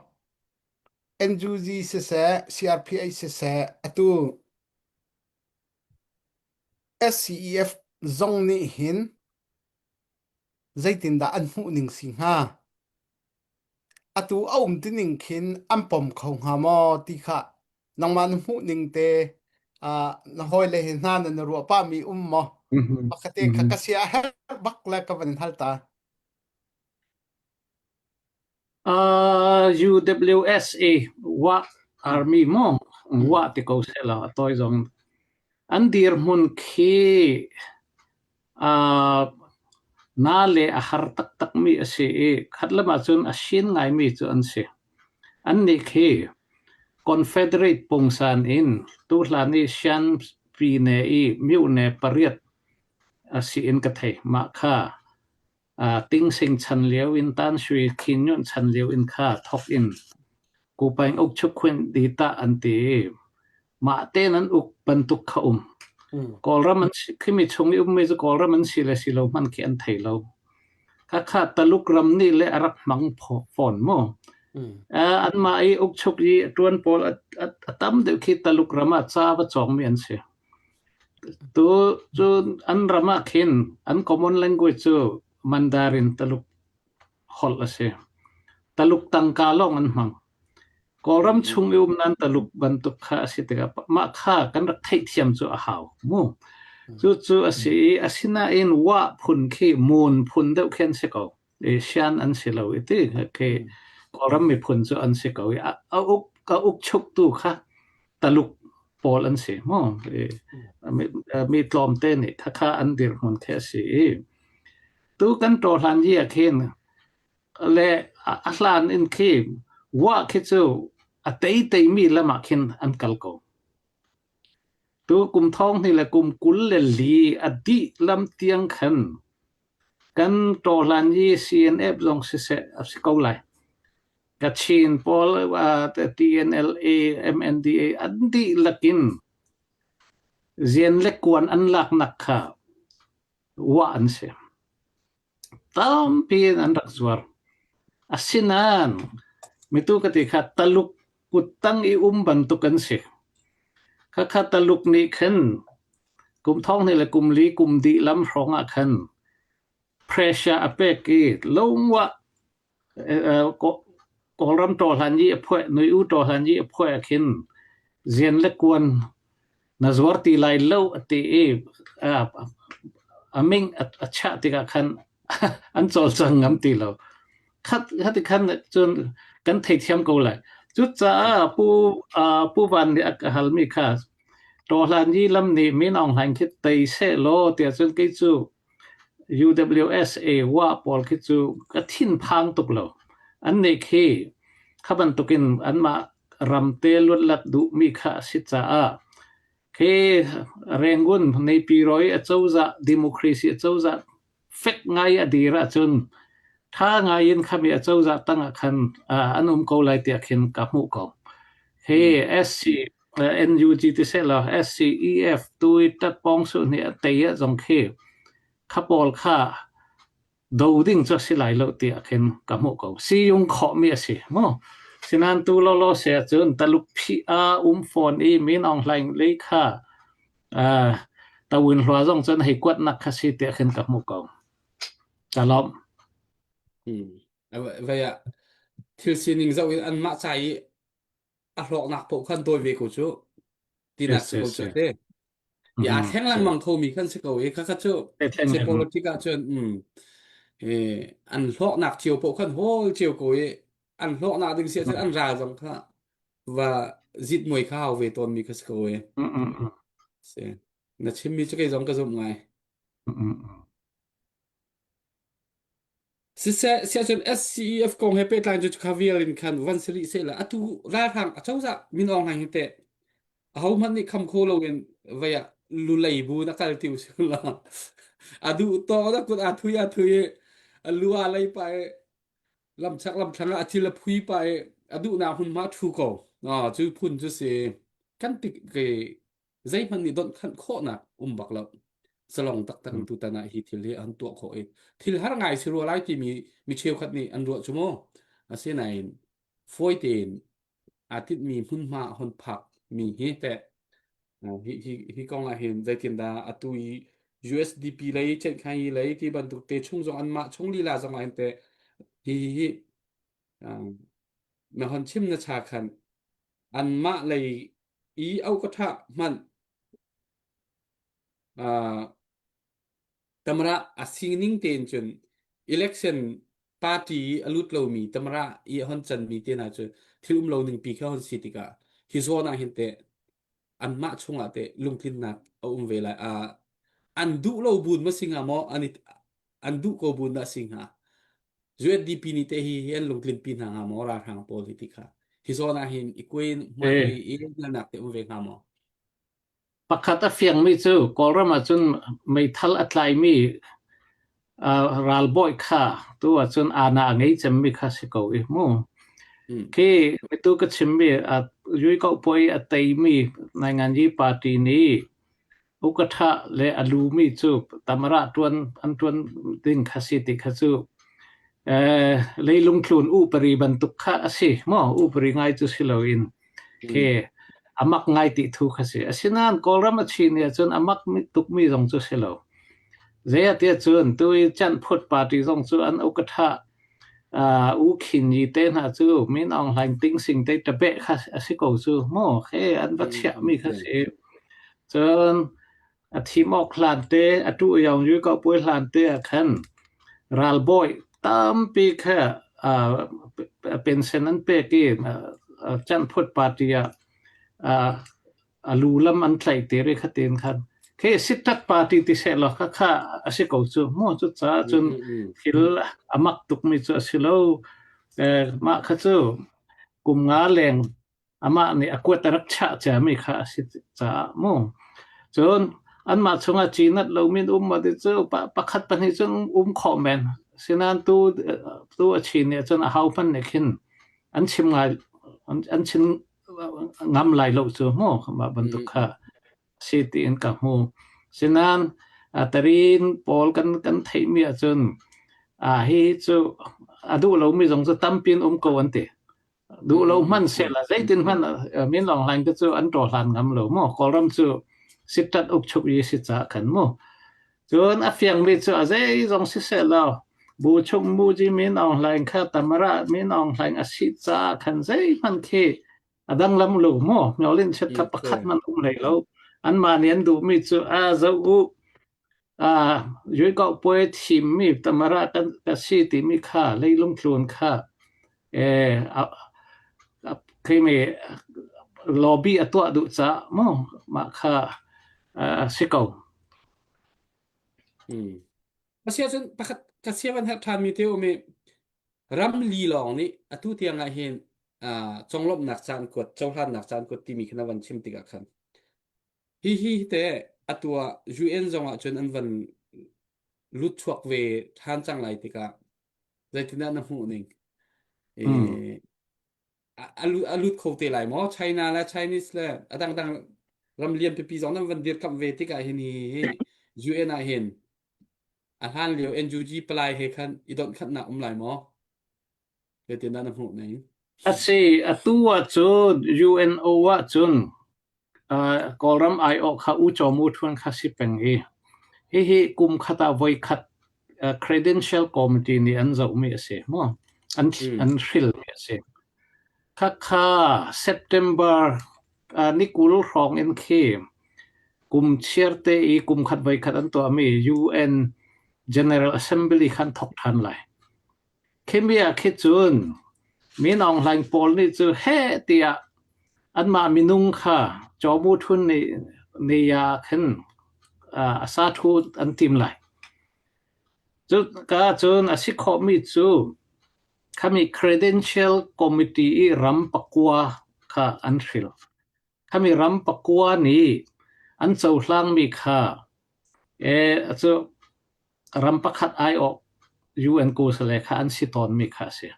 [SPEAKER 2] NUG siseh CRPH siseh atu SCEF zong nih hin zeitindah an hmuh ning si hnga? Atu a um tining khin an pom kho hnga maw ti kha nangmah na hmuh ning te uh, na hawile he hna na na ruah pahmi um maw? Pakhat te kha ka sia a herh bak le ka van in hal ta.
[SPEAKER 3] Uh, UWSA wa army mo wa ti ko se la toy zong an dirhmun khi uh, Na le a har taktakmi a si i khat lam ahcun a sin ngaimi cu an si. Annih khi Confederate pungsan in tuhlan i Shan Pyine i myone pariat a si in ka thei. Mah kha Tingsing chan lio in Tansui Khin Nyunt chan lio in kha thawk in Kupaing uk chukhuin di tah an ti i mah tein an uk bantuk kha um. Kawlram an si, khimi chung i ummi cu Kawlram an si le si lo hmanh khi an thei lo. Khakha Taluk ram nih le a rak hmang fawn mu. Anmah i ukchuk i ṭuan pawl a tam deuh khi Taluk ram ah ca va cawngmi an si. Tu cu an ram ah khin an common language cu Mandarin Taluk holh a si. Taluk tangka lawng an hmang. Kawlram chung i um nan Taluk bantuk kha a si tikah mah kha kan rak theihthiam cu a hau mu. Cucu a si i asinain Wah phun khi Mon phun deuh khi an si ko. Asian an si lo i ti khi Kawlram miphun cu an si ko i a uk a uk chuktu kha Taluk pawl an si mu. Mi tlawmte nih khakha an dirhmun khi a si i tu kan ṭawhlan yi ah khin le a hlan in khi Wah khi cu a teiteimi lam ah khin an kal ko. Tu kum thong hnih le kum 24 a dih lam tiang khan Kan ṭawhlan i CNF zong siseh a si ko lai. Kachin pawl TNLA, MNDA an dihlak in rian le kuan an laknak kha uah an si. Tampi in an rak zuar. Asinain mitu ka ti kha Taluk kuttang i um bantuk an si. Khakha Taluk nih khin Kum thong hnih le kum li kum dih lam hrawng ah khan pressure a pek i lungwah Kawlram ṭawhlan i a phuah nui u ṭawhlan i a phuah ah khin zian le kuan na zuar ti lai lo a ti i a ming a chiah tikah khan an cawlcang ngam ti lo. Khat khati khan cun kan theithiam ko lai. Cucaah Pu Pu Van nih a ka halmi kha Ṭawhlan i lam nih Min Aung Hlaing khi tei sehlaw tiah cun kei cu UWSA wah pawl khi cu ka thinphang tuk lo. Annih khi kha bantukin anmah ramte luatlat duhmi kha a si caah khi Rangoon Naypyidaw i acozah democracy acozah fek ngai a dir ahcun ṭha ngai in khami acozah tang ah khan an um ko lai tiah khin ka hmuh ko. Hi SC NUG ti seh law SCEF tu i tat-pawng su nih a tei ah zong khi kha pawl kha do ding cu a si lai lo tiah khin ka hmuh ko. Siyung khawhmi a si mu. Sinan tu lawlaw se ahcun Taluk phih a um fawn i Min Aung Hlaing lei kha Uh, tawin hlua zong cun hei kuatnak kha si tiah khin ka hmuh ko. Ka lawm.
[SPEAKER 1] Hmm. Vei ah thil sining zoh in anmah ca i a hlawknak paoh khan dawi ve ko cu tinak
[SPEAKER 3] Yes,
[SPEAKER 1] si ko
[SPEAKER 3] yes,
[SPEAKER 1] cu
[SPEAKER 3] yes.
[SPEAKER 1] te. I aa
[SPEAKER 3] Mhm,
[SPEAKER 1] thleng
[SPEAKER 3] si.
[SPEAKER 1] lengmang khomi khan si ko i khakha cu
[SPEAKER 3] Te thleng
[SPEAKER 1] se
[SPEAKER 3] lengmang.
[SPEAKER 1] politic ah cun mm, eh, an hlawknak cio paoh khan hawl cio ko i an hlawknak ding si ahcun an ral zong kha va zitmuai kha hau ve tawnmi kha si ko e.
[SPEAKER 3] Mm, mm, mm.
[SPEAKER 1] Si. Na chimmi cu kei zong ka zumh ngai.
[SPEAKER 3] Mm, mm, mm.
[SPEAKER 1] Siseh, siahcun SCEF kong he pehtlai cu kha vial in khan van si rih sehla atu ralhrang acozah min Aung Hlaing hi teh ahohmanh nih kham kho loin vei ah lulei bu na kal ti usih la a duh tawk na kut aa thui aa thui i a lu aa lei pa i lamchak lamthlang ah a thil a phui pa i a duhnak hmunhma a ṭhu ko. Ah, cu phun cu si kan tik ke zeihmanh nih donh khanh khawhnak um bak lo. Salong taktak in tutan ah hi thil hi an tuah khawh i thil har ngai si rua lai timi mi cheukhat nih an ruah cu mu. Asinain fawi tein aa tinhmi hmunhma a hon phak mi hi teh hi hi hi kong ah hin zeitindah atu i USDP lei Chenkhai lei ti bantuk te chung zong anmah chung lila zong ah hin teh hi hi hi na hon chim na cha khan anmah lei i au ka tha hmanh Tamara a sining tein cun election party i a lut lomi Tamara i a hon canmi te hna cu thil um lo ning pi kha hon si tikah hi zawn ah hin teh anmah chungah teh lungtlinnak a um ve lai. Uh, an duh lo bun ma singa maw an i. An duh ko bu dah si hnga? USDP nih te hi hi an lungtlin pi hna hnga maw ralhrang pawl hi ti kha. Hi zawn ah hin i kuin hmuai i nak te um ve hnga maw?
[SPEAKER 3] Pakhat a fiangmi cu Kawlram ahcun meithal a tlaimi ralbawi kha tu ahcun aana a ngei cemmi kha si ko i mu. Khi mitu ka chimmi Yuikauhpuai a teimi Nainganyi party nih ukatha le a lumi cu tamara tuan an tuan ding kha si ti kha cu leilung tlun upari bantuk kha a si maw upari ngai cu si loin Khi a mak ngai ti thu kha si. Asinain Kawlram a chin nih ahcun a mak tukmi zong cu si lo. Zei ah tiah cun tu i Chanphut party zong cu an ukatha uh, U Khin Yi te hna cu Min Aung Hlaing Ting Sing te tabeh kha a si ko cu mu he an va chiahmi kha si. Cun A thim awk hlante, atu Yaung Yu ko puai hlante ah khan ralbawi tampi kha uh, pension an pek i uh, Chanphut party ah uh, a lu lam an tlaih te ri khatin khan khi sittat party ti se lo kha kha a si ko cu mu cu ca cun thil amak tuk mi cu a si lo eh, mah kha cu kum nga leng amah nih a kuat a rak chah ciami kha a si caah mu cun anmah chungah cinat lomi um ma ti cu pakhat pahnih cun um khawh men sinan tu tu a chin nih cun a hau hman nih khin an chim ngai an chim ngam lai lo cu mu mah bantuk kha si tiin ka hmu sinan tarin pawl kan kan theihmi ahcun a hi cu a duh lomi zong cu tampin um ko an ti Duh lo hmanh sehla zeitin hmanh Min Aung Hlaing te cu an ṭawhlan ngam lo mu. Kawlram cu sittat ukchuk i si caah khan mu. Cun a fiangmi cu a zeizong siseh law bu chung muji Min Aung Hlaing kha Tamara Min Aung Hlaing a si caah khan zeihmanh khi a dang lam lo mu. Myolin chiat kha pakhat man um hlei lo. Anmah nih an duhmi cu a zoh u Yuikauhpuai thimmi Tamara kan ka si timi kha leilung tlun kha khimi lobby a tuah duh caah mu mah kha a si ko.
[SPEAKER 1] Hmm. Asiahcun pakhat ka sia van herh ṭhanmi te um i ram li lawng nih atu tiang ah hin conglawmhnak caan kuat cohlannak caan kuat timi kha na van chim tikah khan Hihi teh atu ah UN zong ah cun an van lut chuak ve ṭhan cang lai tikah zeitindah na hmuh ning?
[SPEAKER 3] Mm.
[SPEAKER 1] A, a, lut, a lut kho te lai maw? China le Chinese le a dangdang ram lian pipi zong nan van dirkamh ve tikah hin hi hi UN ah hin a hlan lio NUG palai he khan i donh-khanhnak um lai maw? Zeitindah na hmuh ning?
[SPEAKER 3] A si, atu ahcun UNO ahcun Kawlram aiawh kha U Caw Mu Htun kha si peng i hihi kum khat ah voikhat Credential Committee nih an zohmi a si mu. An an hrilmi a si. Khakha September ni 20 hrawng in khi kum chiarte i kum khat voikhat an tuahmi UN General Assembly khan thok ṭhan lai. Khimi ah khi cun Min Aung Hlaing pawl nih cu heh tiah anmah minung kha Caw Thun nih ni ah khin a sa thu an tim lai. Cuka cun a si khawhmi cu khami Credential Committee i ram pakua kha an hril. Khami ram pakua nih an cohlangmi kha cu ram pakhat aiawh UN kosale kha an si tawnmi kha a si.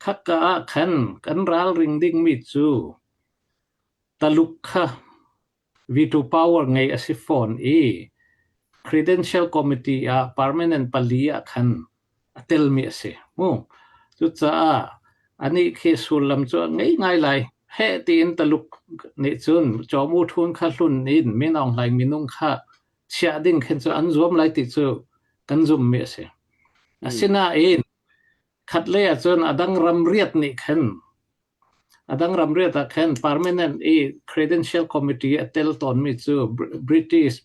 [SPEAKER 3] Khakka ah khan kan ralring dingmi cu Taluk kha veto power ngei a si fawn i Credential Committee ah permanent pali ah khan a telmi a si mu. Cucaah anih khi sullam cu a ngei ngai lai. Heh tiin Taluk nih cun Caw Thun kha hlun in Min Aung Hlaing minung kha chiah ding khin cu an zuam lai ti cu kan zummi a si. Asinain khatlei ahcun a dang ram riat nih khan a dang ram riat ah khan permanent i credential committee a tel tawnmi cu British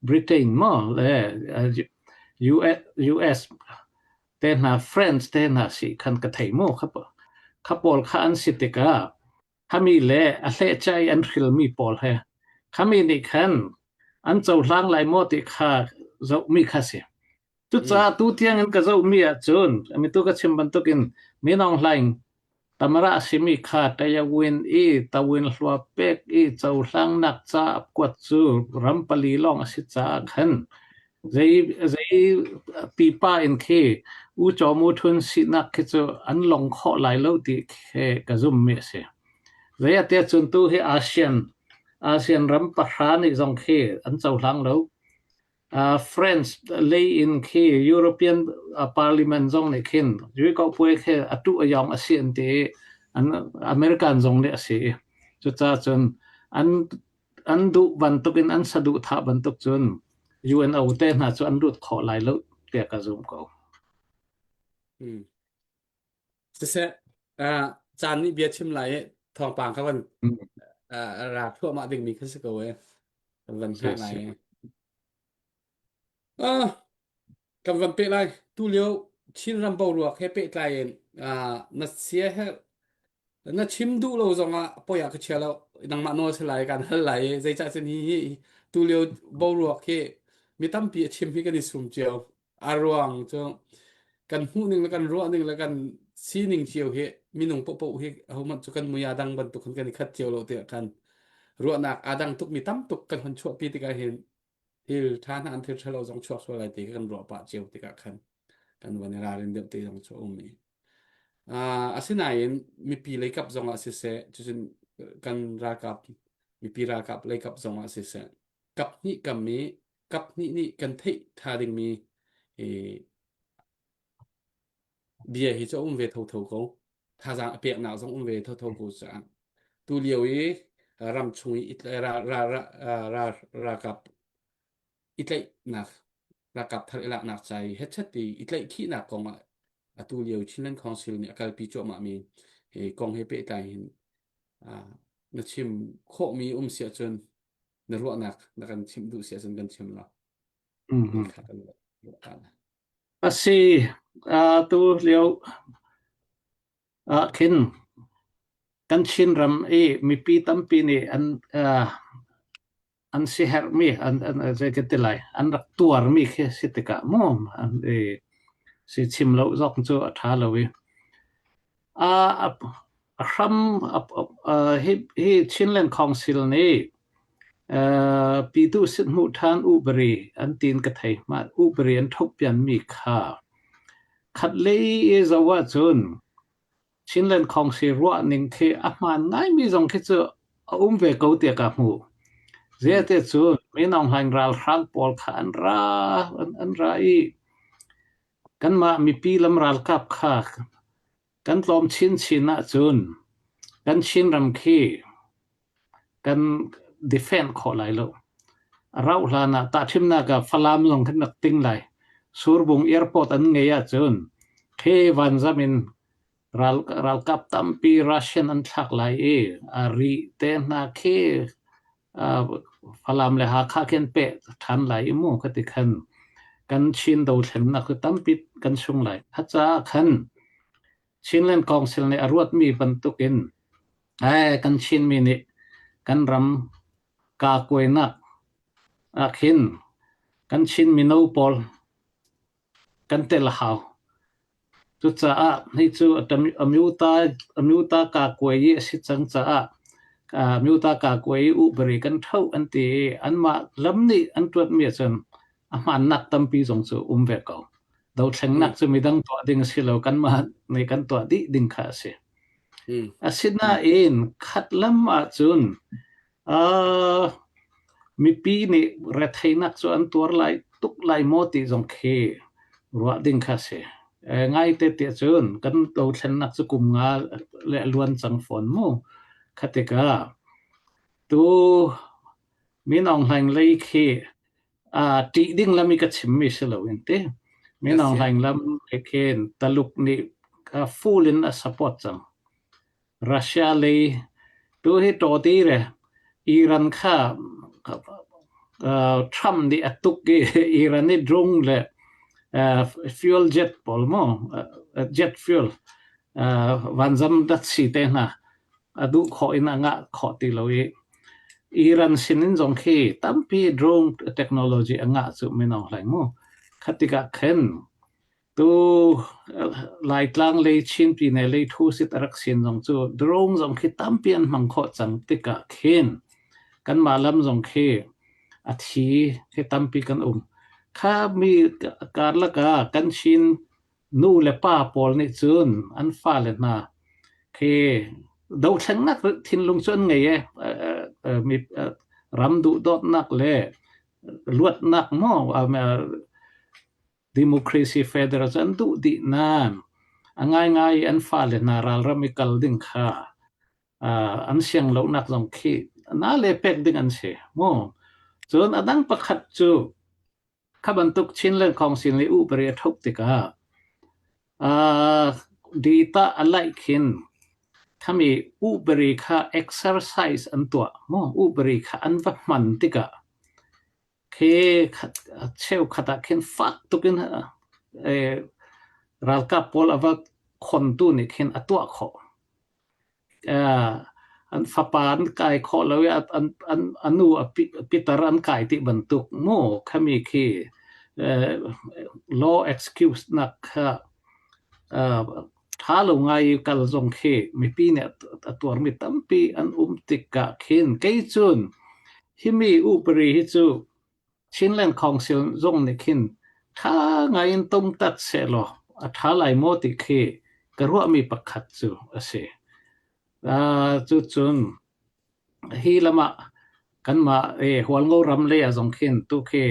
[SPEAKER 3] Britain maw le US, US te hna France te hna si khan ka thei mu kha kha pawl kha an si tikah Khami le a hlehcia i an hrilmi pawl he khami nih khan an cohlang lai maw ti kha zohmi kha si. Cucaah tu tiang in ka zohmi ahcun mitu ka chim bantukin Min Aung Hlaing Tamara a simi kha Tayawin i tawin hlua pek i cohlangnak ca a kuat cu ram pali lawng a si caah khan zei zei pipa in khi U Chaw Mu Htun sinak khi cu an long khawh lai lo ti khi ka zummi a si. Zei ah tiah cun tu hi ASEAN ASEAN ram pahra nih zong khi an cohlang lo. French lei in khi European Parliament zong nih khin Ruikauhpuai khi a tuh a yong a si an ti i an American zong nih a si i cucaah cun an an duh bantuk in an saduhthah bantuk cun UNO te hna cu an lut khawh lai lo tiah ka zum ko.
[SPEAKER 1] Hmm. Siseh, uh, caan nih bia chim lai i thawngpang kha van uh, ra thluahmah dingmi kha si ko e. Kan van hngah lai i. Ah, kan van peh lai. Tu lio Chinram boruak he pehtlai in uh, na sia he na chim duh lo zongah poi ah ka chia lo. Nangmah nawl si lai kan hal lai i zeicah cun hi hi tu lio boruak hi mi tampi a chim hi kan i sum cio. A ruang cu kan hmuh ning le kan ruah ning le kan sining cio hi minung paohpaoh hi ahohmanh cu kan mui aa dang bantuk khan kan i khat cio lo tiah kan ruahnak aa dang tukmi tam tuk kan hon chuahpi tikah hin thil ṭha hna an thil ṭhalo zong chuak sual lai ti kan ruah pah cio tikah khan kan van i ralrin deuh te zong cu a um i uh, asinain mipi leikap zong ah siseh cucun kan ralkap mipi ralkap leikap zong ah siseh kap hnih kam i kap hnih nih kan theih ṭha dingmi i bia hi cu a um ve thotho ko. Thazaang a peknak zong um ve thotho ko caah tu lio i ram chung i ralkap i tlaihnak ralkap thar i laknak ca i hetchet i i tlaihkhihnak kong ah atu lio Chinland Council nih a kalpi cuahmahmi hi kong he pehtlai hin na chim khawhmi um si ahcun na ruahnak na kan chimh duh si ahcun kan chim la.
[SPEAKER 3] Mm-hmm. A si, tu lio ah khin kan Chinram i mipi tampi nih an an siherhmi an an zei kan ti lai an rak tuarmi khi si tikah mu an i si chim lo zong cu a ṭha lo i a a hram hi hi Chinland Council nih Pitu sithmuh ṭhan ubari an tiin ka thei. Mah ubari an ṭhohpianmi kha khatlei i zoh ahcun Chinland Council ruahning khi a hmaan ngaimi zong khi cu a um ve ko tiah ka hmuh. Zeite cun Min Aung Hlaing ralhrang pawl kha an ra an ra i kanmah mipi lam ralkap kha kan tlawm chinchin ahcun kan Chinram khi kan defend khawh lai lo. A rauh hlan ah tahṭhimnak ah Falam zong kan rak ting lai. Surbung airport an ngei ahcun khi vanzam in ral, ralkap tampi Russian an thlak lai i a ri te hna khi uh, Falam le Hakha khi an peh ṭhan lai i mu khati khan kan Chin dothlennak cu tampi kan sung lai. Kha caah khan Chinland Council nih a ruatmi bantukin Ai, kan Chinmi nih kan ram kaakuainak ah khin kan Chin mino pawl kan tel a hau. Cucaah hi cu amyuta amyuta kaakuai i a si cang caah amyuta kaakuai i uhbari kan ṭho an ti i anmah lam nih an ṭuanmi ahcun a hmaannak tampi zong cu um ve ko. Dothlennak cu midang tuah ding a si lo, kanmah nih kan tuah dih ding kha a si. Asinain khat lam ahcun uh, mipi nih retheihnak cu an tuar lai tuk lai maw ti zong khi ruah ding kha si. Eh, ngaite tiah cun kan dothlennak cu kum nga le a luan cang fawn mu. Kha tikah tu Min Aung Hlaing lei khi ṭih ding lam i ka chimmi si loin ti. Min Aung Hlaing lam he khin Taluk nih full in a support cang. Russia lei tu hi tawti re Iran kha Trump nih a tuk i Iran i drone le fuel jet pawl mu jet fuel vanzam datsi te hna a duh khawh in a ngah khawh ti lo i Iran sin in zong khi tampi drone technology a ngah cu Min Aung Hlaing mu. Kha tikah khin tu Laitlang lei Chin Pyine lei thu sit a rak sin zong cu drone zong khi tampi an hmang khawh cang tikah khin kanmah lam zong khi a thi khi tampi kan um. Kha mi karlak ah kan Chin nu le pa pawl nih cun an fale hna khi dothlennak thinlung cu an ngei e mi ram duhdawtnak le luatnak maw democracy federal cu an duh dih nain a ngaingai an fale hna ralram i kal ding kha an siang lonak zong khi na le pek ding an si mu cun a dang pakhat cu Kha bantuk Chinland Council nih upari a ṭhuk tikah data a laih khin khami upari kha exercise an tuah maw upari kha an va hman tikah khi cheukhat ah khin fak tukin ralkap pawl a va khontu nih khin a tuah khawh. An fapa an kai khawh lo i a nu a pitar an kai ti bantuk mu khami khi law excuse nak kha ṭha lo ngai i kal zong khi mipi nih a tuarmi tampi an um tikah khin kei cun himi upari hi cu Chinland Council zong nih khin ṭha ngai in tumtat sehlaw a ṭha lai maw ti khi ka ruahmi pakhat cu a si. Uh, cucun hi lam ah kanmah eh, Hualngo ram lei ah zong khin tu khi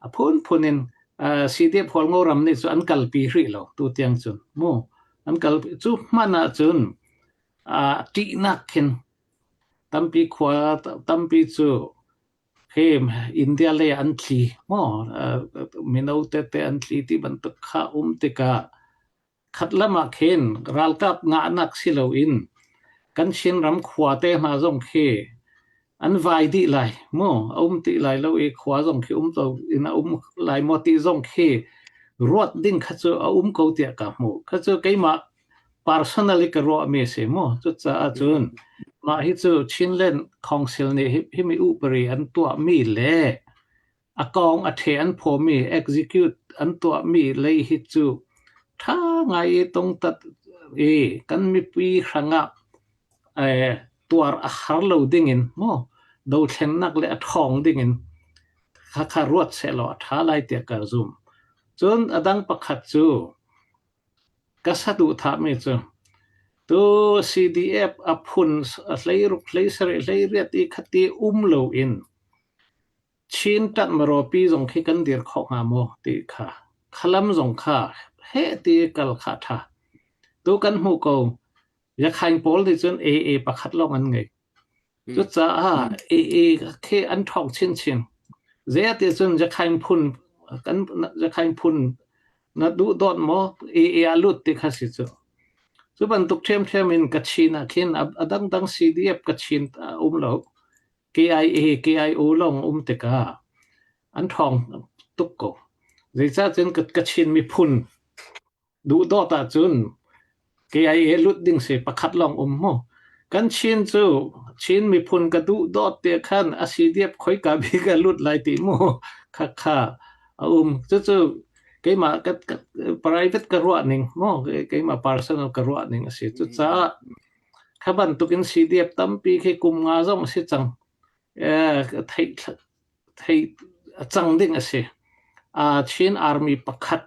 [SPEAKER 3] a phunphun in uh, CDF Hualngo ram nih cu an kalpi hrih lo tu tiang cun mu an kal cu hman ah cun uh, ṭihnak khin tampi khua tampi cu Hi India lei ah an tli maw mino tete an tli ti bantuk kha um tikah khatlam ah khin ralkap ngahnak si loin kan Chinram khuate hna zong khi an vai dih lai mu a um ti lai lo i khua zong khi um to in a um lai maw ti zong khi ruat ding kha cu a um ko tiah ka hmuh kha cu keimah personally ka ruahmi a si mu. Cucaah cun mah hi cu Chinland Council nih himi upari an tuahmi le a kong a ṭhe an phawmi execute an tuahmi lei hi cu ṭha ngai i tungtat i kan mipi hrangah eh, tuar a har lo dingin mu dothlennak le a ṭhawng dingin khakha ruat sehlaw a ṭha lai tiah ka zumh. Cun a dang pakhat cu Ka saduhthahmi cu tu CDF a phun hleiruk hleisarih hleiriat i khati um loin Chin ṭanhmarawpi zong khi kan dir khawh hnga maw ti kha khalam zong kha heh ti kal kha a ṭha. Tu kan hmuh ko Yakhaing pawl nih cun AA pakhat lawng an ngei. Cucaah AA khi an ṭhawng chinchin. Zei cun Yakhaing phun kan Yakhaing phun na duh dawt maw AA ah lut ti kha si cu. Cu bantuk ṭhiamṭhiam in Kachin ah khin a dangdang CDF Kachin a um lo. KIA, KIO lawng um tikah an ṭhawng tuk ko. Zeicahcun Kachin miphun Duhdawt ahcun KIA lut ding si pakhat lawng um mu. Kan Chin cu Chin miphun ka duhdawt te khan a CDF khoika bik a lut lai ti mu kha kha a um. Cucu keimah ka, ka, private ka ruah ning mu keimah personal ka ruah ning a si. Cucaah kha bantuk in CDF tampi khi kum nga zong a si cang. Eh, theih thei cang ding a si. Uh, Chin Army pakhat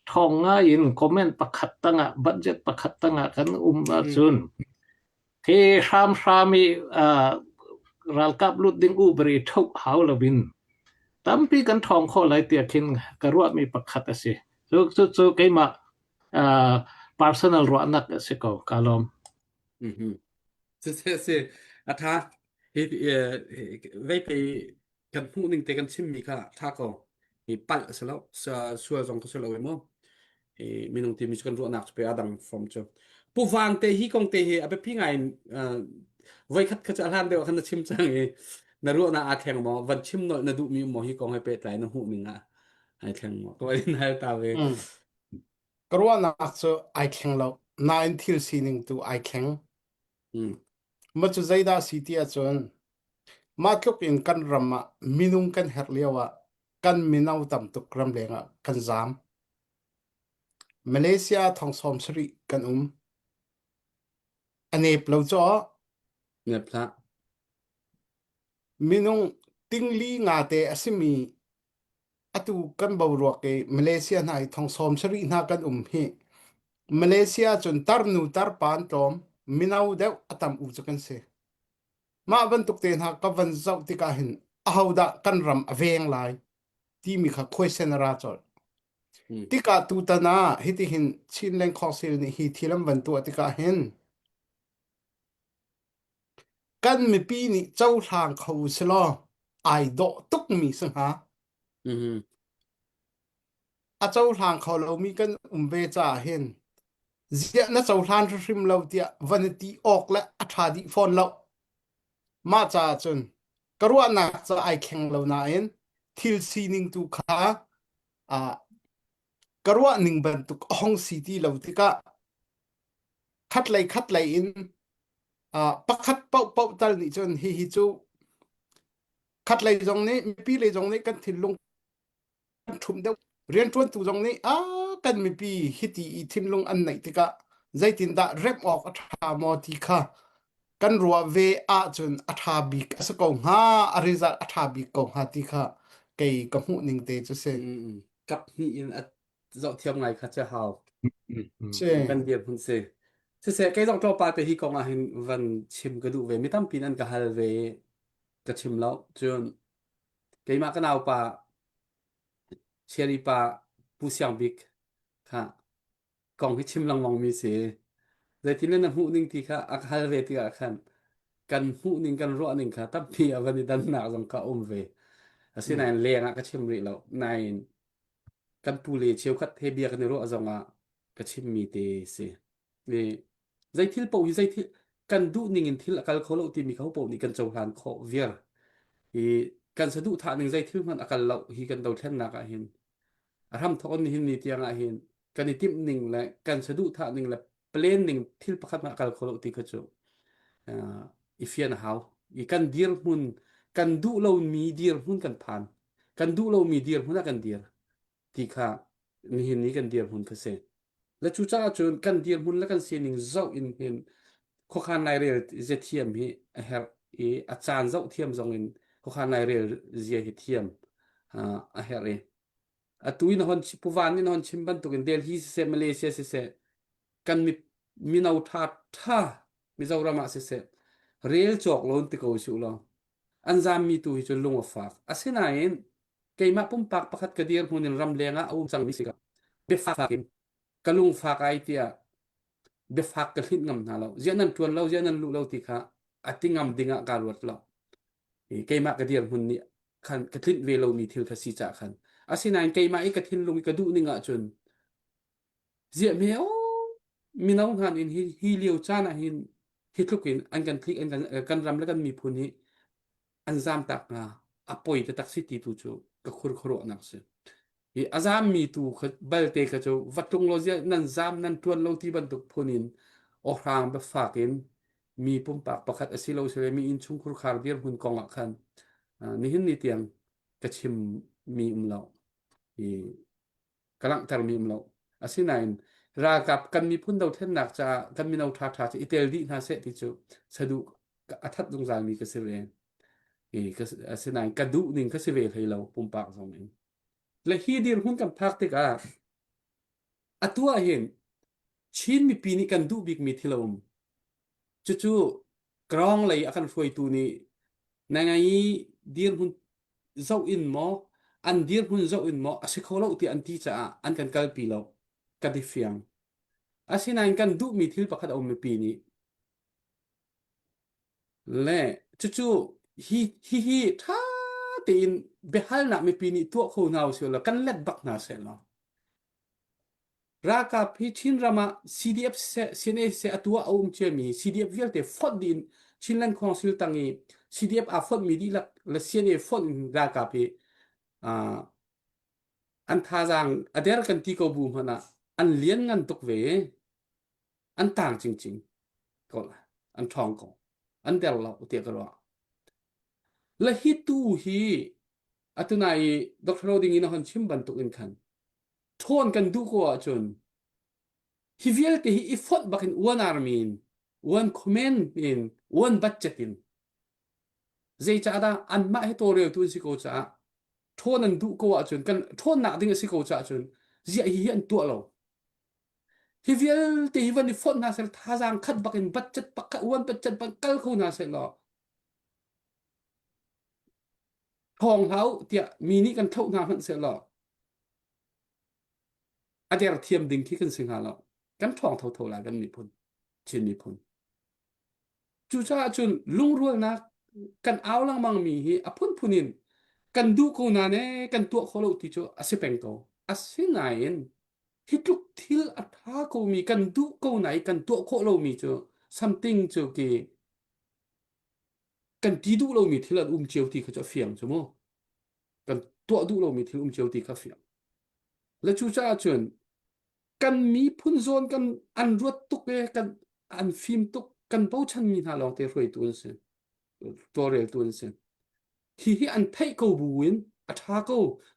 [SPEAKER 3] Ṭhawng ngai in comment pakhat tangah budget pakhat tangah kan um ahcun hi hramhram i uh, ralkap lut ding ubari ṭhoh hau loin tampi kan ṭhawng khawh lai tiah khin ka ruahmi pakhat a si. Cu cu cu keimah uh, personal ruahnak a si ko. Ka lawm.
[SPEAKER 1] Mm-hmm. Si si si a tha hi vei kan hmuh ning te kan chimmi kha tha ko i palh a si lo sual zong ka si lo i mu i minung timi cu kan ruahnak cu pe a dang form cu pu vang te hi kong te hi a biapi ngai in voi khat kha cu a hlan deuh khan na chim cang i na ruahnak aa thleng maw van chim nolh na duhmi maw hi kong he pehtlai na hmuh ning ah ai thleng maw ko in hal ta ve
[SPEAKER 2] Ka ruahnak cu ai thleng lo nain thil sining tu ai thleng Ma cu zeidah a si ti ahcun mah tluk in kan ram ah minung kan herh lio ah. Kan mino tam tuk ramleng ah kan zaam. Malaysia thong 70 kan um. A nep lo caw.
[SPEAKER 1] Nep hlah.
[SPEAKER 2] Minung tingli nga te a simi atu kan boruak i Malaysia hna i thong 70 hna kan um hi Malaysia cun tarnu tarpa an tlawm mino deuh a tam u cu kan si. Mah bantuk te hna ka van zoh tikah hin ahodah kan ram a veng lai timi kha khuaisen a ra colh. Tikah tutan ah hitihin Chinland Council nih hi thil an van tuah tikah hin kan mipi nih cohlang kho silaw ai dawh tukmi si hnga.
[SPEAKER 1] Mm-hmm.
[SPEAKER 2] A cohlang kho lomi kan um ve caah hin ziah na cohlan hrimhrim lo tiah van i ti awk le a ṭha dih fawn lo. Mah caah cun ka ruahnak ca ai thleng lo nain thil sining tu kha ah ka ruah ning bantuk a hong si ti lo tikah khatlei khatlei in ah pakhat paohpaoh tal nih cun hihi cu khatlei zong nih mipi lei zong nih kan thinlung kan ṭhumh deuh rianṭuantu zong nih a kan mipi hiti i thinlung an neih tikah zeitindah remh awk a ṭha maw ti kha kan ruah ve ahcun a ṭha bik a si ko hnga a result a ṭha bik ko hnga ti kha kei ka hmuh ning te cu si.
[SPEAKER 1] Kap hnih in a zoh thiam ngai kha cu hau.
[SPEAKER 2] Si.
[SPEAKER 1] Kan dirhmun si. Siseh kei zong tlawmpal te hi kong ah hin van chim ka duh ve. Mi tampi in an ka hal ve ka chim lo. Cun keimah ka naupa Cherry pa Pu Siang Bik kha kong hi chim lengmang mi si. Zeitin le na hmuh ning ti kha a ka hal ve tikah khan kan hmuh ning kan ruah ning kha tampi a van i dannak zong kha um ve. Asinain leng ah ka chim rih lo. Nain kan pu le cheukhat he bia kan i ruah zong ah ka chimmi te si. I zei thil paoh hi zei thil kan duh ning in thil a kal kho lo timi kha paoh nih kan cohlan khawh viar. I kan saduhthah ning zei thil hmanh a kal lo hi kan dothlennak ah hin a hramthawk in nihin ni tiang ah hin kan i timh ning le kan saduhthah ning le plan ning thil pakhat hmanh a kal kho lo ti kha cu uh, i fian a hau. I kan dirhmun kan duh lomi dirhmun kan phan. Kan duh lomi dirhmun ah kan dir ti kha nihin ni kan dirhmun kha si. Le cucaah cun kan dirhmun le kan sining zoh in hin khuakhan lairel zia thiam hi a herh i a caan zoh thiam zong in khuakhan lairel zia hi thiam uh, a herh i atu in hon puvan in hon chim bantukin Delhi siseh Malaysia siseh kan mi mino tha tha Mizoram ah siseh rel cawk lo ti ko su lo an zammi tu hi cu lung a fak asinain keimah pumpak pakhat ka dirhmun in ramleng ah a um cangmi si ka biafak in ka lungfak ai tiah biafak ka hlinh ngam hna lo ziah nan tuan lo ziah nan luh lo ti kha a ti ngam ding ah kaa ruat lo keimah ka dirhmun nih khan ka tlinh ve lomi thil kha si cah khan asinain keimah i ka thinlung i ka duh ning ahcun ziah hme o mino hna in hi hi lio caan ah hin hi tluk in an kan tlik an kan kan ram le kan miphun hi an zamtak hnga a poi taktak si ti tu cu ka khur khuaruahnak si. Hi a zammi tu kha balte kha cu va tlung lo zia nan zam nan tuan lo ti bantuk phun in awhrang biafak in mi pumpak pakhat a si lo sile mi innchungkhur khar dirhmun kong ah khan nihin ni tiang ka chim mi um lo. Hi ka langhtermi um lo. Asinain ralkap kan miphun dothlennak caah kan mino ṭhaṭha cu i tel dih hna seh ti cu saduh a that zungzalmi ka si ve. Asinain ka duh ning ka si ve hlei lo pumpak zong in. Le hi dirhmun kan phak tikah atu ah hin Chin mipi nih kan duh bikmi thil a um. Cucu Krawng lei a kan hruaitu nih na ngai dirhmun zoh in maw an dirhmun zoh in maw a si kho lo tiah an ti caah an kan kalpi lo ka ti fiang. Asinain kan duhmi thil pakhat a um mipi nih le cucu hi hi hi ṭha tein biahalnak mipi nih tuah kho hna usih law kan let bak hna seh law Ralkap hi Chinram ah CDF siseh, CNA siseh atu ah a um ciami CDF vialte fonh dih in Chinland Council tang i CDF aa fonhmi dihlak le CNA fonh in ralkap hi uh, an thazaang a der kan ti ko bu hmanh ah an lian ngan tuk ve an tang cingcing ko la an ṭhawng ko an der lo tiah ka ruah le hi tu hi. Atu nai i Dr. Roding in a hon chim bantuk in khan ṭhawn kan duh ko ahcun hi vialte hi i fonh bak in one army in one command in one budget in zeicahdah anmah hi tawlreltu an si ko caah ṭhawn an duh ko ahcun kan ṭhawnnak ding a si ko caah cun ziah hi hi an tuah lo hi vialte hi van i fonh hna seh thazaang khat bak in budget pakhat one budget bak kal kho hna seh law Thawng hlah u tiah mi nih kan thlauh hna hmanh sehlaw a der thiam ding khi kan si hnga lo. Kan ṭhawng thotho lai kan miphun, Chin miphun. Cucaah cun lungrualnak kan au lengmang mi hi a phunphun in kan duh ko nain ee kan tuah kho lo ti cu a si peng ko. Asinain hi tluk thil a ṭha komi kan duh ko na i kan tuah khawh lomi cu something cu ki kan ti duh lomi thil an um cio ti kha cu a fiang cu mu kan tuah duh lomi thil um cio ti kha a fiang le cucaah cun kan miphun zawn kan an ruat tuk e kan an fim tuk kan bochan mi hna lawng te hruaitu an si tawlreltu an si hi hi an theih ko bu in a ṭha ko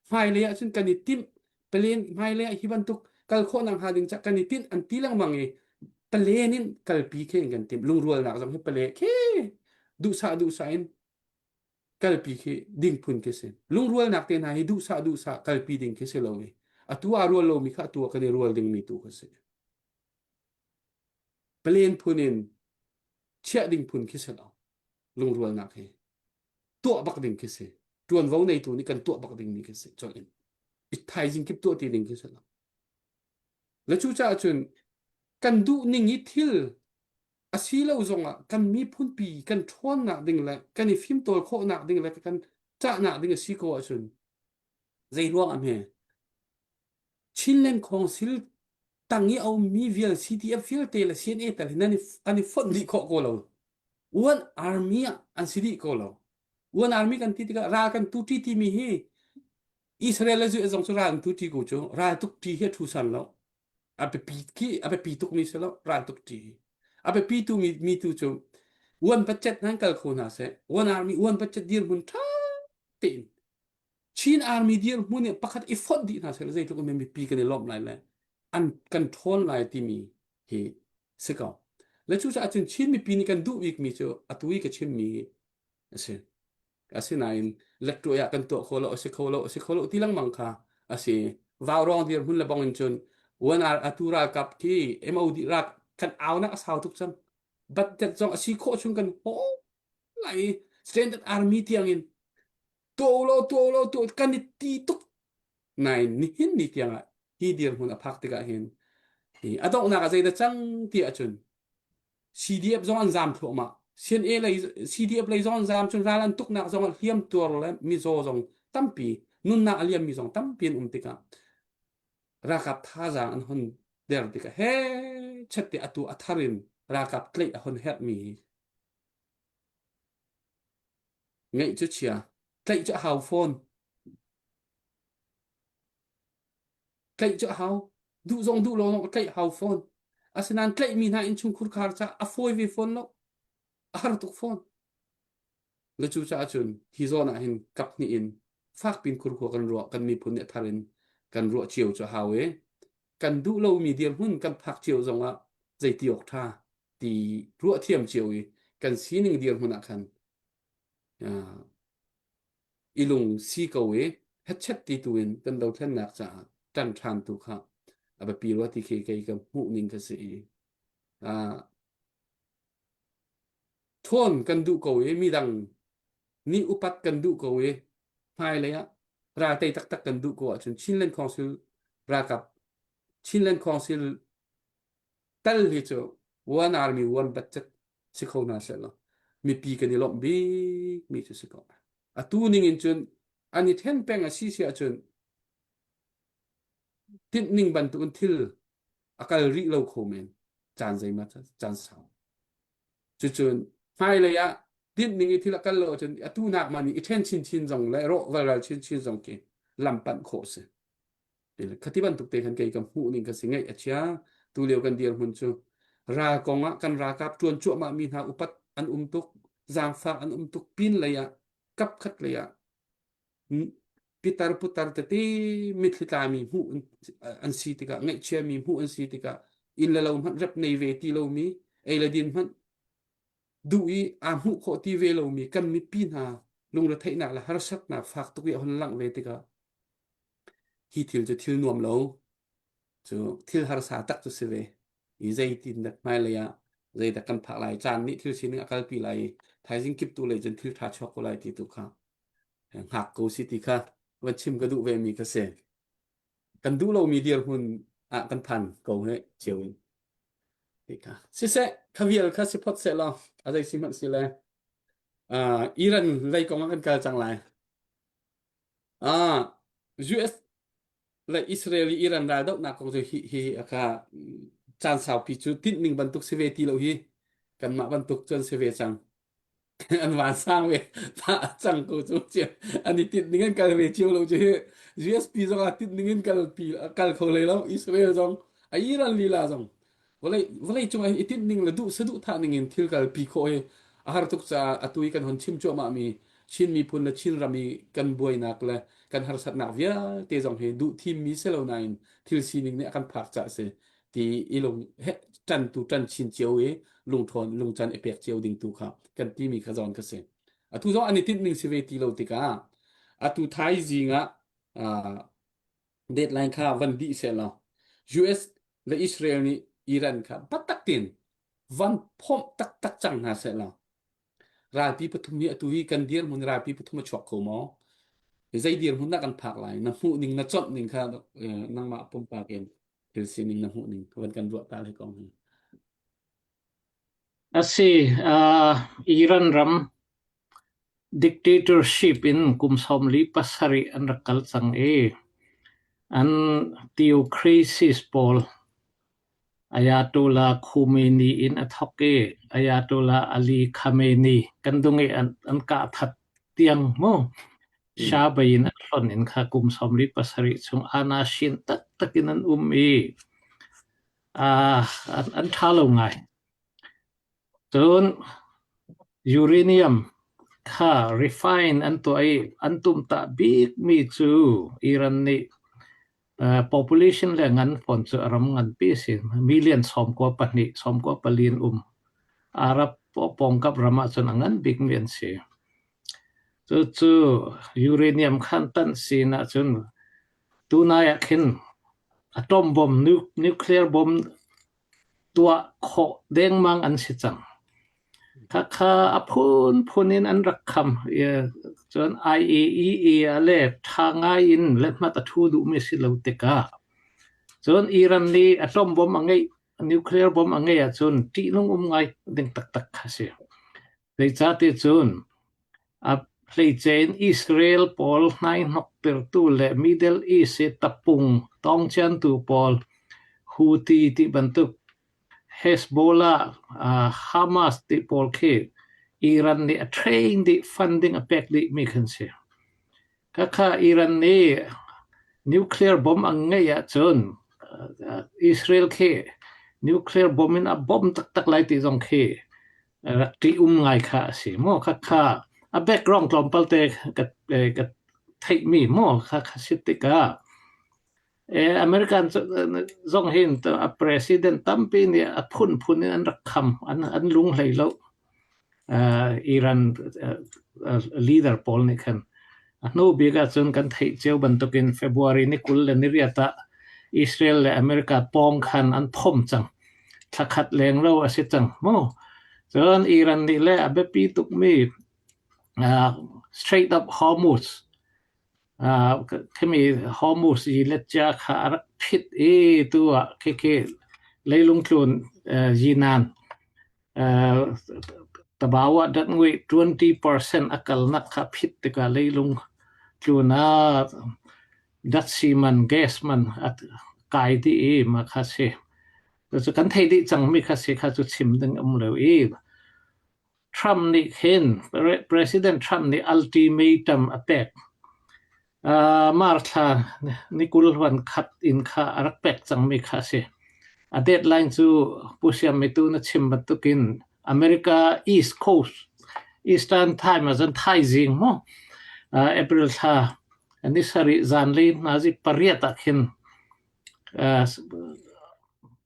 [SPEAKER 1] hmailei ah cun kan i timh palen hmailei ah hi bantuk kal khawhnak hnga ding ca kan i tinh an ti lengmang i palen in kalpi khi kan timh lungrualnak zong hi pale khi duhsah duhsah in kalpi khi ding phun khi si lungrualnak te hna hi duhsah duhsah kalpi ding khi si lo i atu aa rual lomi kha atu ah kan i rual dingmi tu kha si palen phun in chiah ding phun khi si lo lungrualnak hi tuah bak ding khi si ṭuanvo neitu nih kan tuah bak dingmi khi si colh in i thaizing kip tuah ti ding khi si lo le cucaah cun kan duh ning i thil a si lo zongah kan miphunpi kan ṭhawnnak ding le kan i fimtawl khawhnak ding le kan cahnak ding a si ko ahcun zei ruang ah hme Chinland Council tang i a ummi vial CDF vialte le CNA tal hi nan i an i fonh dih khawh ko lo. One Army ah an si dih ko lo. One Army kan ti tikah ral kan tu ṭi timi hi Israel le US zong cu ral an tu ṭi ko cu ral tuk ṭi hi a thu san lo. A biapi khi a biapi tuk mi si lo ral tuk ṭi hi. A biapi tu mi, mi tu cu one budget nan kal kho hna seh. One Army one budget dirhmun ṭha tein Chin Army dirhmun i pakhat i fonh dih hna seh zeitluk in mipi kan i lawmh lai le an kan ṭhawn lai timi hi si ko. Le cucaah cun Chin mipi nih kan duh bikmi cu atu i ka chimmi hi a si. Asinain lettuai ah kan tuah kho lo, a si kho lo, a si kho lo ti lengmang kha a si. Vaurawng dirhmun le bang in cun one atu ralkap khi MOD rak kan aunak a sau tuk cang. Budget zong a si khawh chung kan haw lai Standard Army tiang in tuah lo tuah lo tuah kan i ti tuk nain nihin ni tiangah hi dirhmun a phak tikah hin hi a donghnak ah zeidah cang ti ahcun CDF zong an zaam thluahmah CNA lei CDF lei zong an zaam cun ral an tuknak zong ah hliam tuar le mizaw zong tampi nunnak a liammi zong tampi an um tikah ralkap thazaang an hon der tikah he chet te atu a thar in ralkap tlaih a hon herhmi Ngeih cu chia, tlaih cu a hau fawn. Tlaih cu a hau. Duh zong duh lo zong tlaih hau fawn. Asinain tlaihmi hna innchungkhur khar ca a fawi ve fawn lo. A har tuk fawn. Le cu caah cun hi zawn ah hin kap hnih in fakpin khurkhua kan ruah kan miphun nih a thar in kan ruah cio cu a hau i kan duh lomi dirhmun kan phak cio zongah zeiti awk ṭha ti ruah thiam cio i kan sining dirhmun ah khan i lung si ko i hetchet ti tu in kan dothlennak caah ṭan ṭhan tu kha a biapi rua ti khi kei ka hmuh ning ka si i ṭhawn kan duh ko i midang nih upat kan duh ko i hmailei ah ral tei taktak kan duh ko ahcun Chinland Council ralkap Chinland Council tal hi cu one army one budget si kho hna seh law mipi kan i lawmh bik mi cu si ko. Atu ning in cun an i then peng a si si ahcun tinh ning bantukin thil a kal rih lo kho men caan zeimat caan sau. Cucun hmailei ah tinh ning i thil a kal lo ahcun atu nak ma nih i then chinchin zong le rawh valral chinchin zong khi lam panh khawh si. Khati bantuk te khan kei ka hmuh ning ka si ngaih a chia tu lio kan dirhmun cu ral kong ah kan ralkap ṭuan cuahmah mi hna upat an um tuk zaangfak an um tuk pin lei ah kap khat lei ah. Pitar putar tete mitthli tlami hmuh an si tikah ngaihchiami hmuh an si tikah inn le lo hmanh rep nei ve ti lomi ei le din hmanh duh i aa hmuh khawh ti ve lomi kan mipi hna lungretheihnak le harsatnak fak tuk i a hun langh ve tikah hi thil cu thil nuam lo cu thil harsa tak cu si ve i zeitin dak hmailei ah zeidah kan phak lai caan nih thil sining a kalpi lai i thaizing kip tu lei cun thil ṭha chuak ko lai ti tu kha hngak ko si ti kha van chim ka duh ve mi kha si kan duh lomi dirhmun ah kan phan ko he cio in ti kha siseh kha vial kha si phot seh law a zei si hmanh si le Iran lei kong ah kan kal cang lai US le Israel i Iran raldohnak kong cu hi hi aka caan saupi cu tinh ning bantuk si ve ti lo hi kanmah bantuk cun si ve cang an van sang ve cang ko cu an i tinh ning an kal ve cio lo cu hi USP zong ah tinh ning in kal pi kal kho hlei lo Israel zong a Iran lila zong vawlei vawlei cung ah i tinh ning le duh saduh thah ning in thil kal pi khawh hi a har tuk caah atu i kan hon chim cuahmah mi Chin miphun le Chin ram i kan buainak le kan harsatnak vialte zong hi duh thimmi si lo nain thil sining nih a kan phak caah si ti i lung he ṭan tu ṭan chin cio i lungṭhawn lungcan i pek cio ding tu kha kan timi kha zawn ka si. Atu zong an i tinh ning si ve ti lo tikah atu thaizing ah deadline kha van dih seh law US le Israel nih Iran kha biatak tein van phomh taktak cang hna seh law Ralpi pathum hi atu hi kan dirhmun ralpi pathum a chuak kho maw? Zei dirhmun dah kan phak lai? Na hmuh ning, na conh ning kha nangmah pumpak in thil sining na hmuh ning van kan ruah ta lai kong hi.
[SPEAKER 3] A si, uh, Iran ram dictatorship in kum 47 an rak kal cang i an theocracies pawl Ayatollah Khomeini in a thawk i Ayatollah Ali Khamenei kan dung i an, an kah that tiang mu Shah bayin an hlonh in kha kum 47 chung ana shin taktak in an um i uh, an, an ṭha lo ngai. Cun uranium kha refine an tuah i an tumtah bikmi cu Iran nih population le ngan fawn cu a ram nganpi a si. Million 92, 94 an um. Arab pawngkap ram ahcun a ngan bikmi an si. Cucu uranium khan tanh sin ahcun tunai ah khin atom bomb, nuclear bomb tuah khawh dengmang an si cang. Khakha a phunphun in an rak kham. Cun IAEA le ṭha ngai in lethmat a ṭhu duhmi si lo tikah cun Iran nih atom bomb a ngeih, nuclear bomb a ngeih ahcun ṭihnung um ngai ding taktak kha si. Zeicahtiah cun a hleice in Israel pawl hnaihnoktertu le Middle East i tapung tawngciantu pawl Houthi ti bantuk Hezbollah, Hamas ti pawl khi Iran nih a train dih, funding a pek dihmi khan si. Khakha Iran nih nuclear bomb an ngeih ahcun Israel khi nuclear bomb in a bomb taktak lai ti zong khi rak ṭih um ngai kha a si maw? Khakha a background tlawmpal te ka, ka theihmi maw kha kha si tikah American zong hin a president tampi nih a phunphun in an rak kham an, an lung hlei lo Iran leader pawl nih khan a hnu bik ahcun kan theih cio bantukin February ni 20 le ni riat ah Israel le America pawng khan an phom cang thla khat leng lo a si cang mu cun Iran nih le a biapi tukmi Strait of Hormuz Khimi Hormuz i letcia kha a rak phit i tu ah khikhi leilung tlun yinan tabawa datngui 20% a kalnak kha phit tikah leilung tlun ah datsi man gas man a kai dih i mah kha si. Cucu kan theih dih cangmi kha si kha cu chim ding um lo i Trump nih khin President Trump nih ultimatum a pek. Uh, Mar thla ni 20 hluan khat in kha a rak pek cangmi kha a si. A deadline cu Pu Siam mitu na chim bantukin America East Coast Eastern Time ahcun thaizing mu uh, April thla. Ni sarih zanlei nazi pariat ah khin uh,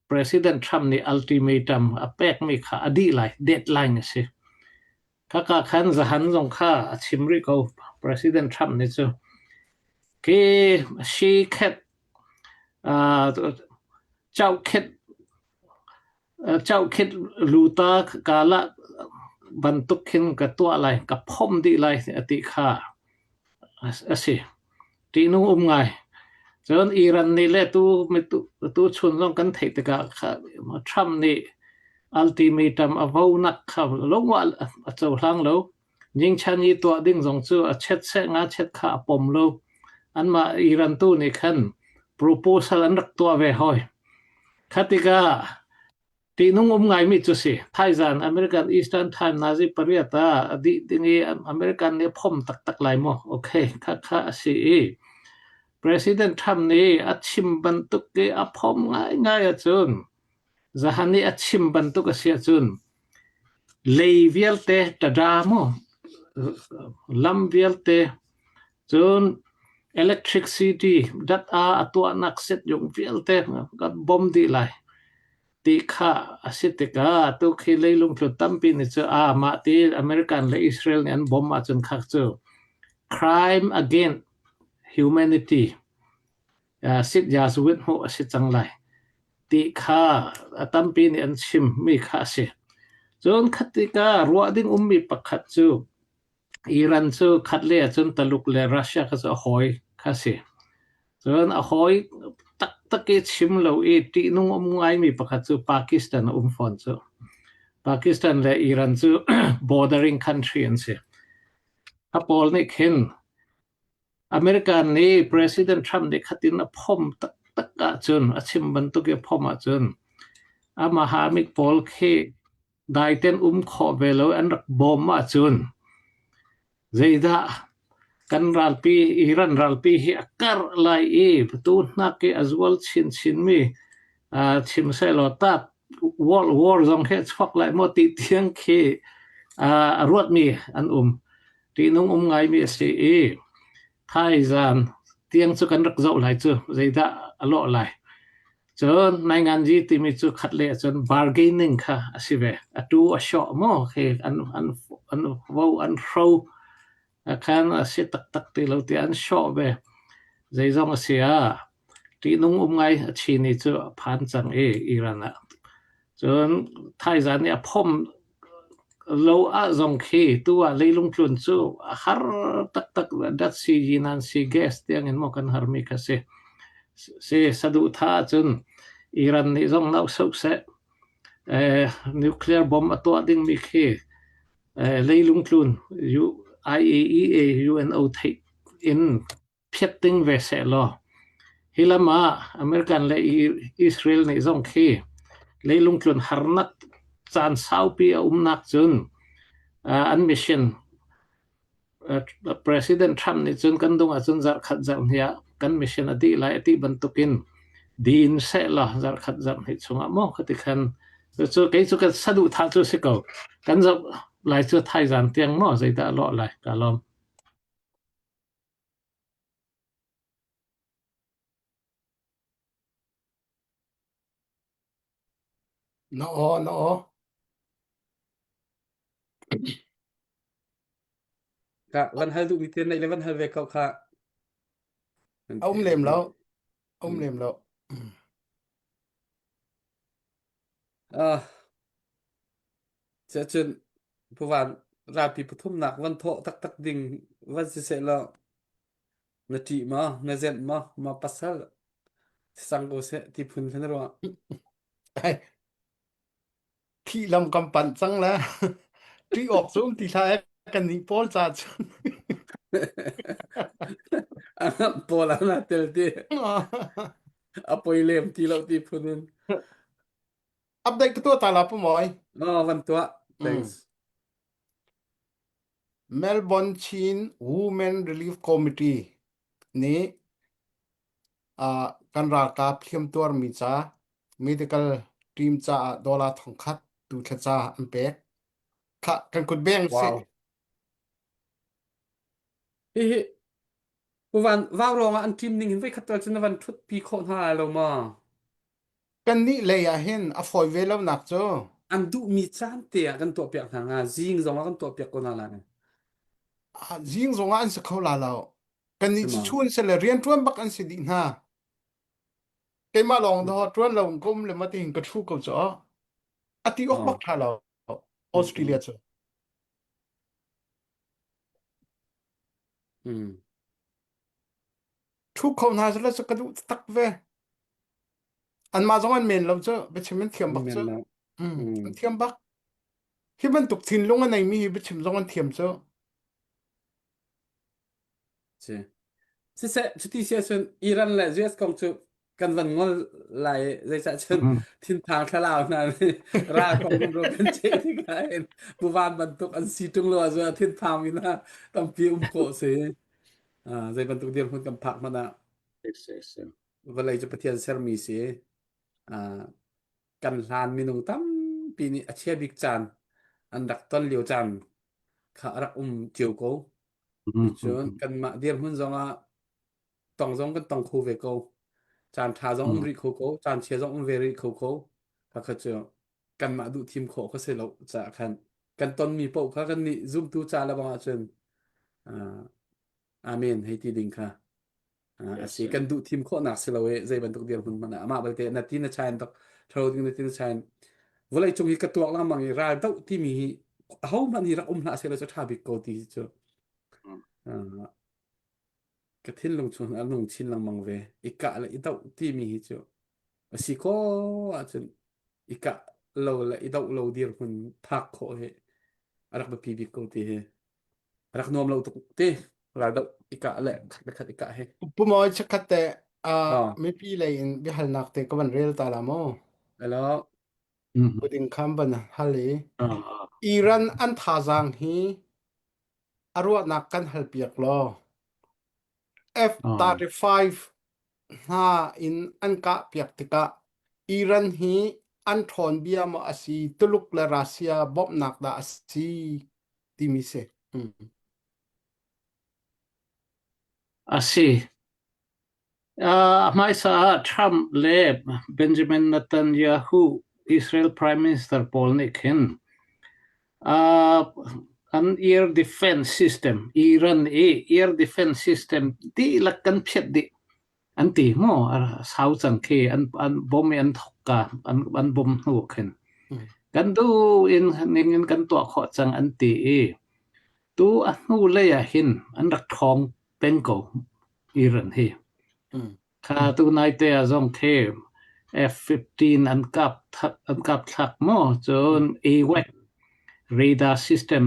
[SPEAKER 3] President Trump nih ultimatum a pekmi kha a dih lai, deadline a si. Khaka khan zahan zong kha a chim rih ko President Trump nih cu. Khi shi khet uh, chau khet Chaukhit luta kala bantuk khin ka tuah lai, ka phomh dih lai a ti kha a si. Ṭihnung um ngai. Cun Iran nih le tu tu chun zong kan theih tikah kha Trump nih ultimatum a vonak kha lungah a cohlang lo. Nyingchan i tuah ding zong cu a chet seh nga chet kha a pom lo. Anmah Iran tu nih khan proposal an rak tuah ve hoi. Kha tikah ṭihnung um ngaimi cu si. Thaizan American Eastern Time nazi pariat ah a dih ding i American nih a phom taktak lai maw? Okay, kha kha a si i President Trump nih a chim bantuk i a phom ngaingai ahcun Zahan i a chim bantuk a si ahcun lei vialte ṭaṭa mu lam vialte cun electricity dat a a tuahnak setyung vialte kan bawm dih lai ti kha a si tikah tukhi leilung tlu tampi nih cu a mah ti American le Israel nih an bawm ahcun kha cu crime against humanity sityazuit hmuh a si cang lai ti kha a tampi nih an chimmi kha a si. Cun khat tikah ruah ding ummi pakhat cu Iran cu khat le ahcun Taluk le Russia kha cu a hawi kha a si. Cun a hawi taktak i chim lo i ṭihnung um ngaimi pakhat cu Pakistan a um fawn cu. Pakistan le Iran cu bordering country an si. A pawl nih khin American nih President Trump nih khatin a phom taktak ahcun, a chim bantuk i a phom ahcun, amahamik pawl khi daiten um khawh ve lo an rak bawm ahcun, zeidah kan ralpi, Iran ralpi hi a karh lai i tu hnak i a zual chinchinmi uh, chim sehlaw tap World War zong hi a chuak lai maw ti tiang khi uh, a ruatmi an um. Ṭihnung um ngaimi a si i thaizan tiang cu kan rak zoh lai cu zeidah a lawh lai. Cun nainganzi timi cu khat le cun bargaining kha a si ve. Atu a hrawh maw khi an an an vo an hro khan a si taktak ti lo ti an hrawh ve. Zeizong a si ah ṭihnung um ngai a chini cu a phan cang i Iran ah. Cun thaizan i a phom Lo ah zong khi tu ah leilung tlun cu a har taktak datsi yinan si gas tiangin maw kan harmi kha si. Si saduhthah ahcun Iran nih zong nau soh seh. Eh, nuclear bomb a tuah dingmi khi eh, leilung tlun IAEA UNO theih in phiat ding ve sehlaw hi lam ah American le Israel nih zong khi leilung tlun harnak caan saupi a umnak cun an mission President Trump nih cun kan dung ahcun zarhkhat zarhhnih ah kan mission a dih lai a ti bantukin din sehlaw zarhkhat zarhhnih chungah maw khati khan cu kei cu kan saduhthah cu si ko kan zoh lai cu thaizan tiang maw zeidah a lawh lai ka lawm.
[SPEAKER 2] Na aw, na aw.
[SPEAKER 1] Ka van hal duhmi te neih le van hal ve ko kha.
[SPEAKER 2] A um lem lo. A um lem lo.
[SPEAKER 1] Ah, cun Puvan ralpi pathumnak van thawh taktak ding van si seh law na ṭih maw, na zenh maw, ma pasal sang ko seh ti phun khan ruah.
[SPEAKER 2] Thih lam kan panh cang le ṭih awk cu um ti hlah eh kan nih pawl ca cun.
[SPEAKER 1] Pawl ah na tel ti. A poi lem ti lo ti phun in.
[SPEAKER 2] Update ka tuah ta la pu mawi.
[SPEAKER 1] Oh, van tuah. Thanks.
[SPEAKER 2] Melbourne Chin Women Relief Committee nih uh, kan ralkap hliamtuarmi ca medical team caah dollar thongkhat tu thlaca an pek. Kha kan kut beng
[SPEAKER 1] Wow.
[SPEAKER 2] sih.
[SPEAKER 1] Hihi. Van vaurawng ah an ṭim ning hin voikhat tal cun na van ṭhut pi khawh hna lai lo maw?
[SPEAKER 2] Kannih lei ah hin a fawi ve lonak cu
[SPEAKER 1] An duhmi caan te ah kan tuahpiak hna hnga. Zing zong ah kan tuahpiak ko hna lai.
[SPEAKER 2] ah, zing zong ah an si kho la lo. Kannih
[SPEAKER 1] Si
[SPEAKER 2] cu
[SPEAKER 1] ma?
[SPEAKER 2] chun se le rianṭuan bak an si dih hna. Keimah lawng daw ṭuan lo in ka um le ma tiin ka ṭhu ko cu. A ti awk
[SPEAKER 1] Oh.
[SPEAKER 2] bak ṭha lo. Australia cu.
[SPEAKER 1] Mm.
[SPEAKER 2] Ṭhu kho hna seh cu ka duh tak ve. Anmah zong an men lo cu biachim an thiam
[SPEAKER 1] An
[SPEAKER 2] bak
[SPEAKER 1] men
[SPEAKER 2] cu.
[SPEAKER 1] lo.
[SPEAKER 2] Mm,
[SPEAKER 1] Mm.
[SPEAKER 2] an thiam bak. Hi bantuk thinlung a neimi hi biachim zong an thiam cu.
[SPEAKER 1] Si. Siseh, cuti si ahcun Iran le US kong cu kan van ngol lai zeicah cun thinphang thlalau hna nih ral kong rumro kan ceih tikah hin buvan bantuk an si ṭung lo ahcun thinphang mi hna tampi um khawh si. Ah, zei bantuk dirhmun kan phak hmanh ah vawlei cu Pathian sermi si. Ah, kan hlan minung tampi nih a chia bik caan an rak ton lio caan kha a rak um cio ko. Cun kanmah dirhmun zongah tong zong kan tong kho ve ko. Caan ṭha zong um rih kho ko, caan chia zong um ve rih kho ko. Khakha cu kanmah duh thim khawh kha si lo caah khan kan tonmi paoh kha kan nih zumtu ca le bang ahcun uh, amen hei ti ding kha uh, a si. Kan duh thim khawhnak si lo i zei bantuk dirhmun hmanh ah amah balte na ti na chain tok thro ding na ti na chain vawlei cung hi ka tuak lengmang i ral doh timi hi aho hmanh hi rak um hlah seh law cu ṭha bik ko ti cu uh, ka thinlung chung a nung chin lengmang ve. I kah le i doh timi hi cu a si ko ahcun i kah lo le i doh lo dirhmun phak khawh hi a rak biapi bik ko ti hi. A rak nuam lo tuk ti ral doh i kah le khat le khat i kah hi.
[SPEAKER 2] Pu Mawi chikkhat te uh,
[SPEAKER 1] Oh,
[SPEAKER 2] mipi lei in biahalnak te ka van rel ta la mu.
[SPEAKER 1] hello.
[SPEAKER 2] Puding kham van hal i Iran an thazaang hi a ruahnak kan halpiak law F-35 hna in an kahpiak tikah Iran hi an ṭhawn bia maw a si Tuluk le Russia bawmhnak dah a si timi si. Mm.
[SPEAKER 3] A si. A hmaisa ah Trump le Benjamin Netanyahu Israel Prime Minister pawl nih khin an air defense system Iran i air defense system dihlak kan phiat dih an ti maw a sau cang khi an an bom i an thok ka an an bom hnu khin kan duh in ning in kan tuah khawh cang an ti i tu a hnu lei ah hin an rak ṭhawng peng ko Iran hi. Kha tu naite ah zong khi F-15 an kap an kap thlak maw cun AWAC radar system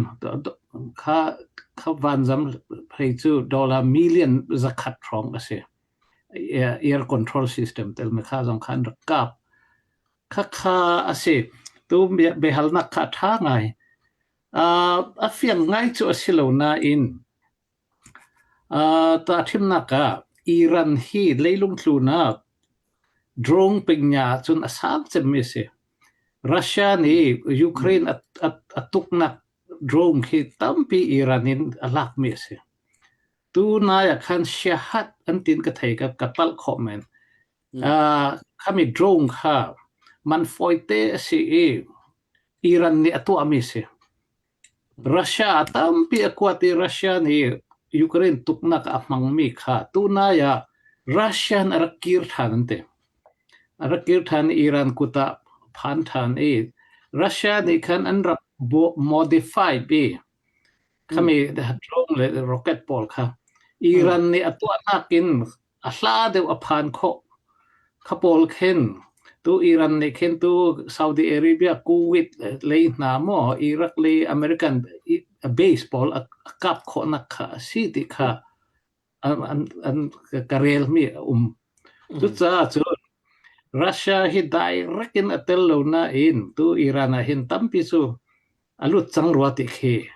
[SPEAKER 3] kha kha vanzam hlei cu dollar million zakhat hrawng a si. Air control system tel me kha zong kha an rak kap. Kha kha a si. Tu biahalnak kha tha ngai. A fiang ngai cu a si lo nain Tahṭhimnak ah Iran hi leilung tlunak drone pingnya ahcun a sang cemmi a si. Russia nih Ukraine a tuknak drone khi tampi Iran in a lakmi a si. Tu nai ah khan Shahat an tin ka thei ka ka palh khawh men. Khami drone kha man fawite a si i Iran nih a tuahmi a si. Russia a tampi a kuat i Russia nih Ukraine tuknak a hmangmi kha tunai ah Russia in a rak kir ṭhan an ti. A rak kir ṭhan i Iran kut ah phan ṭhan i Russia nih khan an rak modify i khami drone le rocket pawl kha Iran nih a tuahnak in a hla deuh a phan khawh. Kha pawl khin tu Iran nih khin tu Saudi Arabia, Kuwait lei hna maw Iraq lei American base pawl a kap khawhnak kha a si ti kha an, an, an ka relmi a um. Cucaah cun Russia hi direct in a tel lo nain tu Iran ah hin tampi cu a lut cang rua ti khi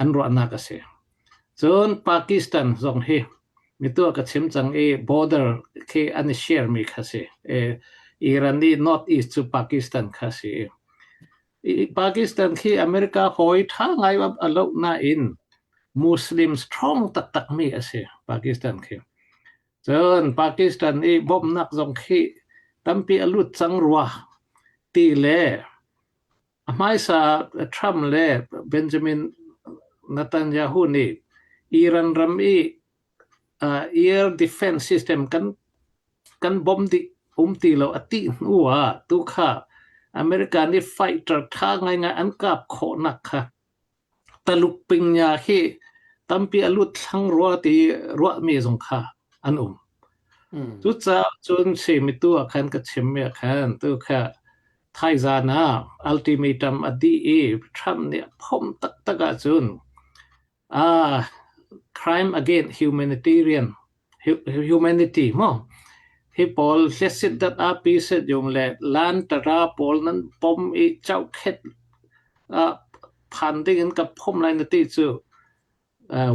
[SPEAKER 3] an ruahnak a si. Cun Pakistan zong hi mitu ka chim cang i border khi an i share mi kha si. E, Iran i North East cu Pakistan kha si. I Pakistan khi America hawi tha ngai a lo nain Muslim strong taktak mi a si. Pakistan khi. Cun Pakistan i bawmhnak zong khi tampi a lut cang rua ti le a hmaisa Trump le Benjamin Netanyahu nih Iran ram i air defense system kan bawmh dih um ti lo a ti hnu ah tu kha America nih fighter tha ngaingai an kap khawhnak kha Taluk pingnya hi tampi a lut thlang rua ti ruahmi zong kha an um. Cucaah cun simi tu ah khan ka chimmi ah khan tu kha thaizan ah ultimatum a dih i Trump nih a phomh taktak ahcun Ah, crime against humanitarian humanity maw? Hi pawl hlesit dat api set yung le lan tara pawl nan pom i chauhkhet ah phan ding in ka phom lai na ti cu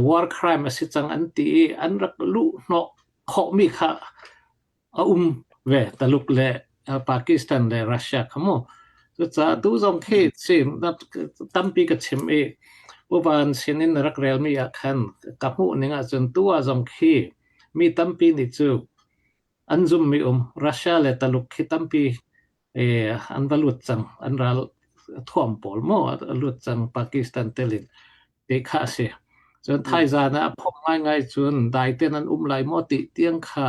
[SPEAKER 3] war crime a si cang an ti i an rak luh hnawh khawhmi kha a um ve Taluk le Pakistan le Russia kha mu. Cucaah tu zong khi sim tampi ka chim i uvan sin in rak relmi ah khan ka hmuh ning ahcun tu ah zong khi mi tampi nih cu an zummi um Russia le Taluk khi tampi an va lut cang an ral thuam pawl maw a lut cang Pakistan telin te kha a si. Cun thaizan ah a phom ngaingai cun dai ten an um lai maw ti tiang kha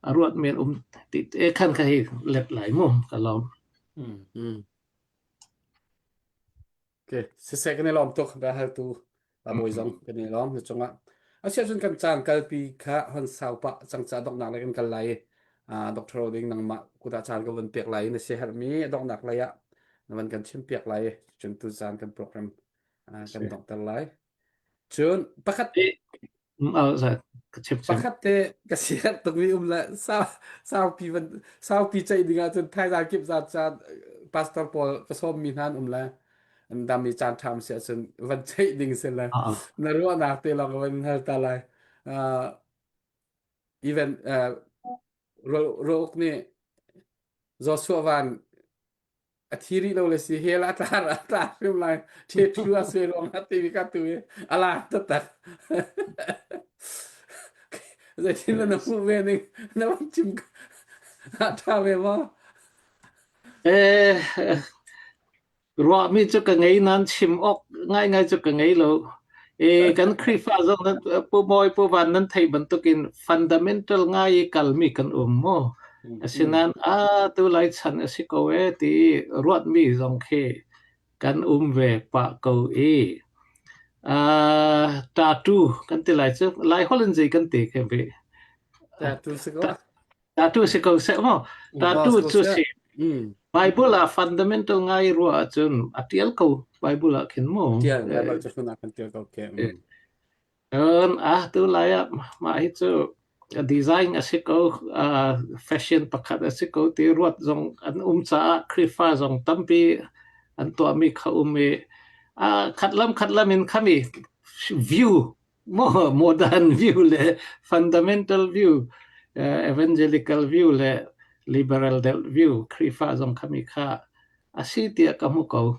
[SPEAKER 3] a ruat men um ti te khan kha hi let lai mu ka lawm.
[SPEAKER 1] Okay, siseh kan i lawm tuk bia haltu bawi zong kan i lawm na cungah. Asiah cun kan caan kalpi kha hon sau pah cang ca donghnak lei kan kal lai i Dr. Roding nangmah kut ah caan ka vun pek lai na siaherhmi donghnak lei ah na van kan chim piak lai cun tu caan kan program kan donghter lai. Cun pakhat Pakhat te ka siar tukmi um le saupi van saupi ceih ding ahcun thaizang kip zat caan pastor pawl ka sawmmi hna an um le an dam i caan ṭha si ahcun van ceih ding si le na ruahnak te lawng ka van hal ta lai. Uh, even uh, Rual Uk nih Joshua Van a thi rih lo le si hell a tla a tla hrim lai the thu a sui ruang a ti ka tu i a la taktak zeitin na hmuh ve ning na van chim a tha ve maw
[SPEAKER 3] Eh, Ruahmi cu ka ngei nain chim awk ngaingai cu ka ngei lo. E, kan Khrihfa zong nan Pu Bawi Pu Van nan theih bantukin fundamental ngai i kalmi kan um mu. Asinain a tu lai chan a si ko e ti i ruatmi zong khi kan um ve pah ko i uh, tattoo kan ti lai cu Lai holh in zei kan ti khe ve.
[SPEAKER 1] Tattoo si ko.
[SPEAKER 3] Tattoo si ko seh mu. Tattoo cu si Bible ah fundamental ngai ruah ahcun a tial ko Bible ah khin mu.
[SPEAKER 1] Tial Bible cu hmun ah kan tial ko ke.
[SPEAKER 3] Cun ah tu lai ah mah hi cu design a si ko fashion pakhat a si ko ti ruat zong an um caah Khrihfa zong tampi an tuahmi kha um i khat lam khat lam in khami view modern view le fundamental view, evangelical view le liberal deuh view Khrihfa zong khami kha a si tiah ka hmu ko.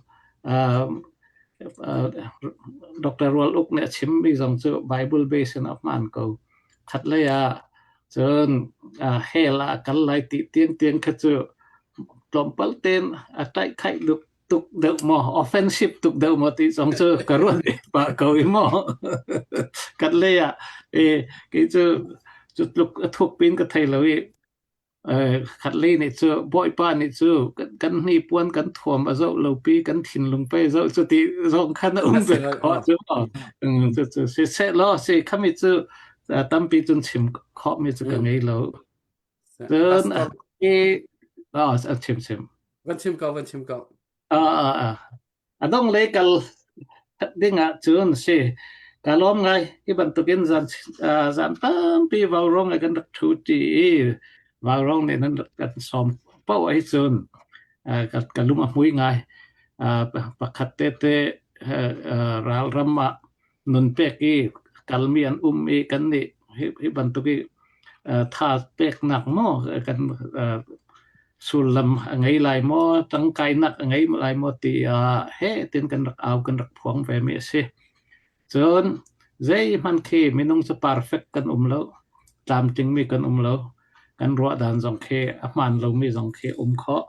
[SPEAKER 3] Dr. Rual Uk nih a chimmi zong cu Bible base in a hmaan ko. Khat lei ah cun hell ah a kal lai ti tiang tiang kha cu tlawmpal tein a taihkhaih tuk deuh maw offensive tuk deuh maw ti zong cu ka ruat ve pah ko i maw kat lei ah e kei cu cu tluk a thuk pin ka thei lo i khat lei nih cu bawipa nih cu kan hni puan kan thuam a zoh lo pi kan thinlung pe zoh cu ti zong khan a um ve ko cu cu cu si seh law si khami cu tampi cun chim khawh mi cu ka ngei lo Cun i a chim chim.
[SPEAKER 1] Van chim ko, van chim ko.
[SPEAKER 3] A a dong lei kal ding ah cun si ka lawm ngai hi bantukin zan zan tampi vaurawng kan rak thu ti i vaurawng nih nan rak kan sawm paoh ai cun ka ka lung a hmui ngai pakhat te te ralram ah nun pek i kalmi an um i kan nih hi, hi bantuk i tha peknak maw kan sullam a ngei lai maw tangkainak a ngei lai maw ti ah he tin kan rak au kan rak phuang ve mi a si cun Zeihmanh khi minung cu perfect kan um lo. Tlamtlingmi kan um lo. Kan ruahdan zong khi a hmaan lomi zong khi um khawh.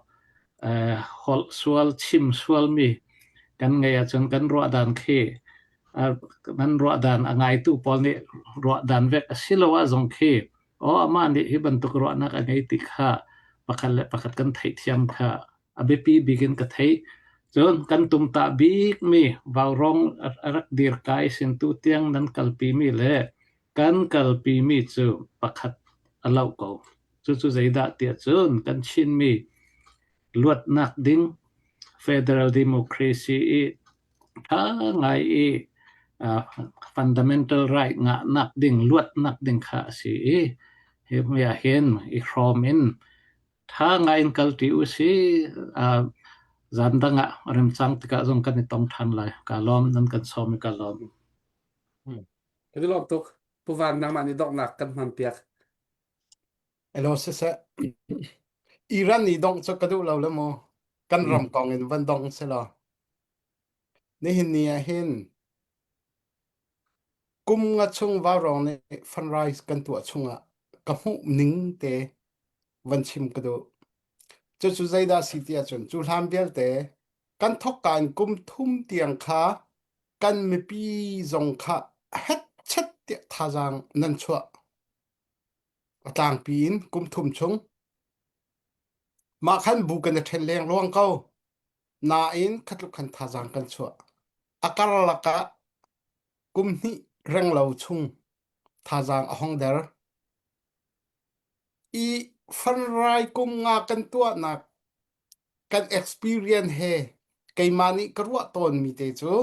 [SPEAKER 3] Uh, holh sual, chim sualmi kan ngei ahcun kan ruahdan khi uh, nan ruahdan a ngaitu pawl nih ruahdan vek a si lo ah zong khi aw amah nih hi bantuk ruahnak a ngei ti kha pakhat le pakhat kan theihthiam kha a biapi bik in ka theih. Cun kan tumtah bikmi vaurawng a rak dir kai sin tu tiang nan kalpimi le kan kalpimi cu pakhat a lo ko. Cucu zeidah tiah cun kan Chinmi luatnak ding federal democracy i ṭha ngai i uh, fundamental right ngahnak ding luatnak ding kha a si i hi ah hin i hrawm in Ṭha ngaiin kalṭi usih. Uh, zan dang ah remcang tikah zong kan i tong ṭhan lai. Ka lawm, nan kan sawm i ka lawm.
[SPEAKER 1] Hmm. Kan i lawm tuk. Pu Van, nangmah nih donghnak kan hman piak.
[SPEAKER 2] Elo siseh. Iran nih dongh cu ka duh lo le mu. Kan ram kong in van dong si law. Nihin ni ah hin kum nga chung vaurawng nih fundraise kan tuah chungah ka hmuh ning te van chim ka duh. Cucu zeidah si ti ahcun cu hlan vialte kan thawkka in kum thum tiang kha kan mipi zong kha hetchet tiah thazaang nan chuah. A tlangpi in kum thum chung. Mah khan bu kan i ṭhen leng luang ko. Nain khatluk khan thazaang kan chuah. A karlak ah kum hnih renglo chung thazaang a hong der. I fanrai kum nga kan tuahnak kan experience he keimah nih ka ruah tawnmi te cu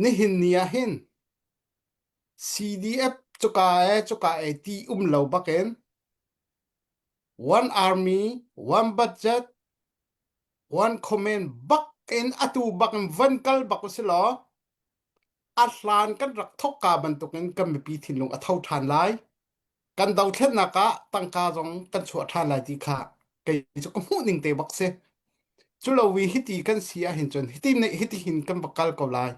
[SPEAKER 2] nihin ni ah hin CDF cuka e cuka e ti um lo bakin one army one budget one comment bak in atu bak in van kal bak usi law a hlan kan rak thokka bantukin kan mipi thinlung a tho ṭhan lai kan dothlennak ah tangka zong kan chuah ṭhan lai ti kha kei cu ka hmuh ning te bak si. Cu lo wi hiti kan si ahhin cun hiti nih hiti hin kan va kal ko lai.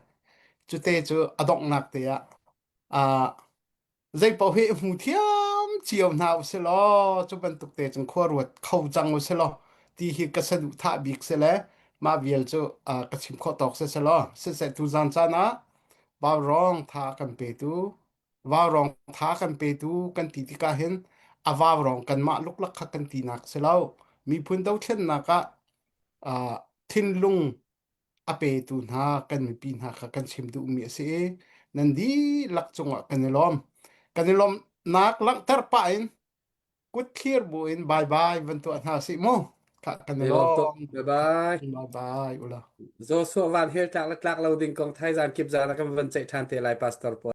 [SPEAKER 2] Cute cu a donghnak te ah ah zei paoh hi hmu thiam cio hna usih law cu bantuk te cun khua ruat kho cang usih law ti hi ka saduhthah bik si le mah vial cu ah, ka chim khawh tawk si si law siseh tu zan caan ah vaurawng tha kan petu Vaurawng tha kan petu kan ti tikah hin a vaurawng kanmah luklak kha kan tinak si lo. Miphun dothlennak ah uh, thinlung a petu hna kan mipi hna kha kan chim duhmi a si i nan dihlak cungah kan i lawm. Kan i lawmnak langhter pah in kut thlir bu in bye bye van tuah hna sih mu. Kha kan i
[SPEAKER 1] I lawm tuk.
[SPEAKER 2] lawm.
[SPEAKER 1] Bye bye.
[SPEAKER 2] Bye bye ula.
[SPEAKER 1] Joshua Van hel tlak le tlak lo ding kong thaizan kip zan ah kan van ceih ṭhan te lai pastor pawl.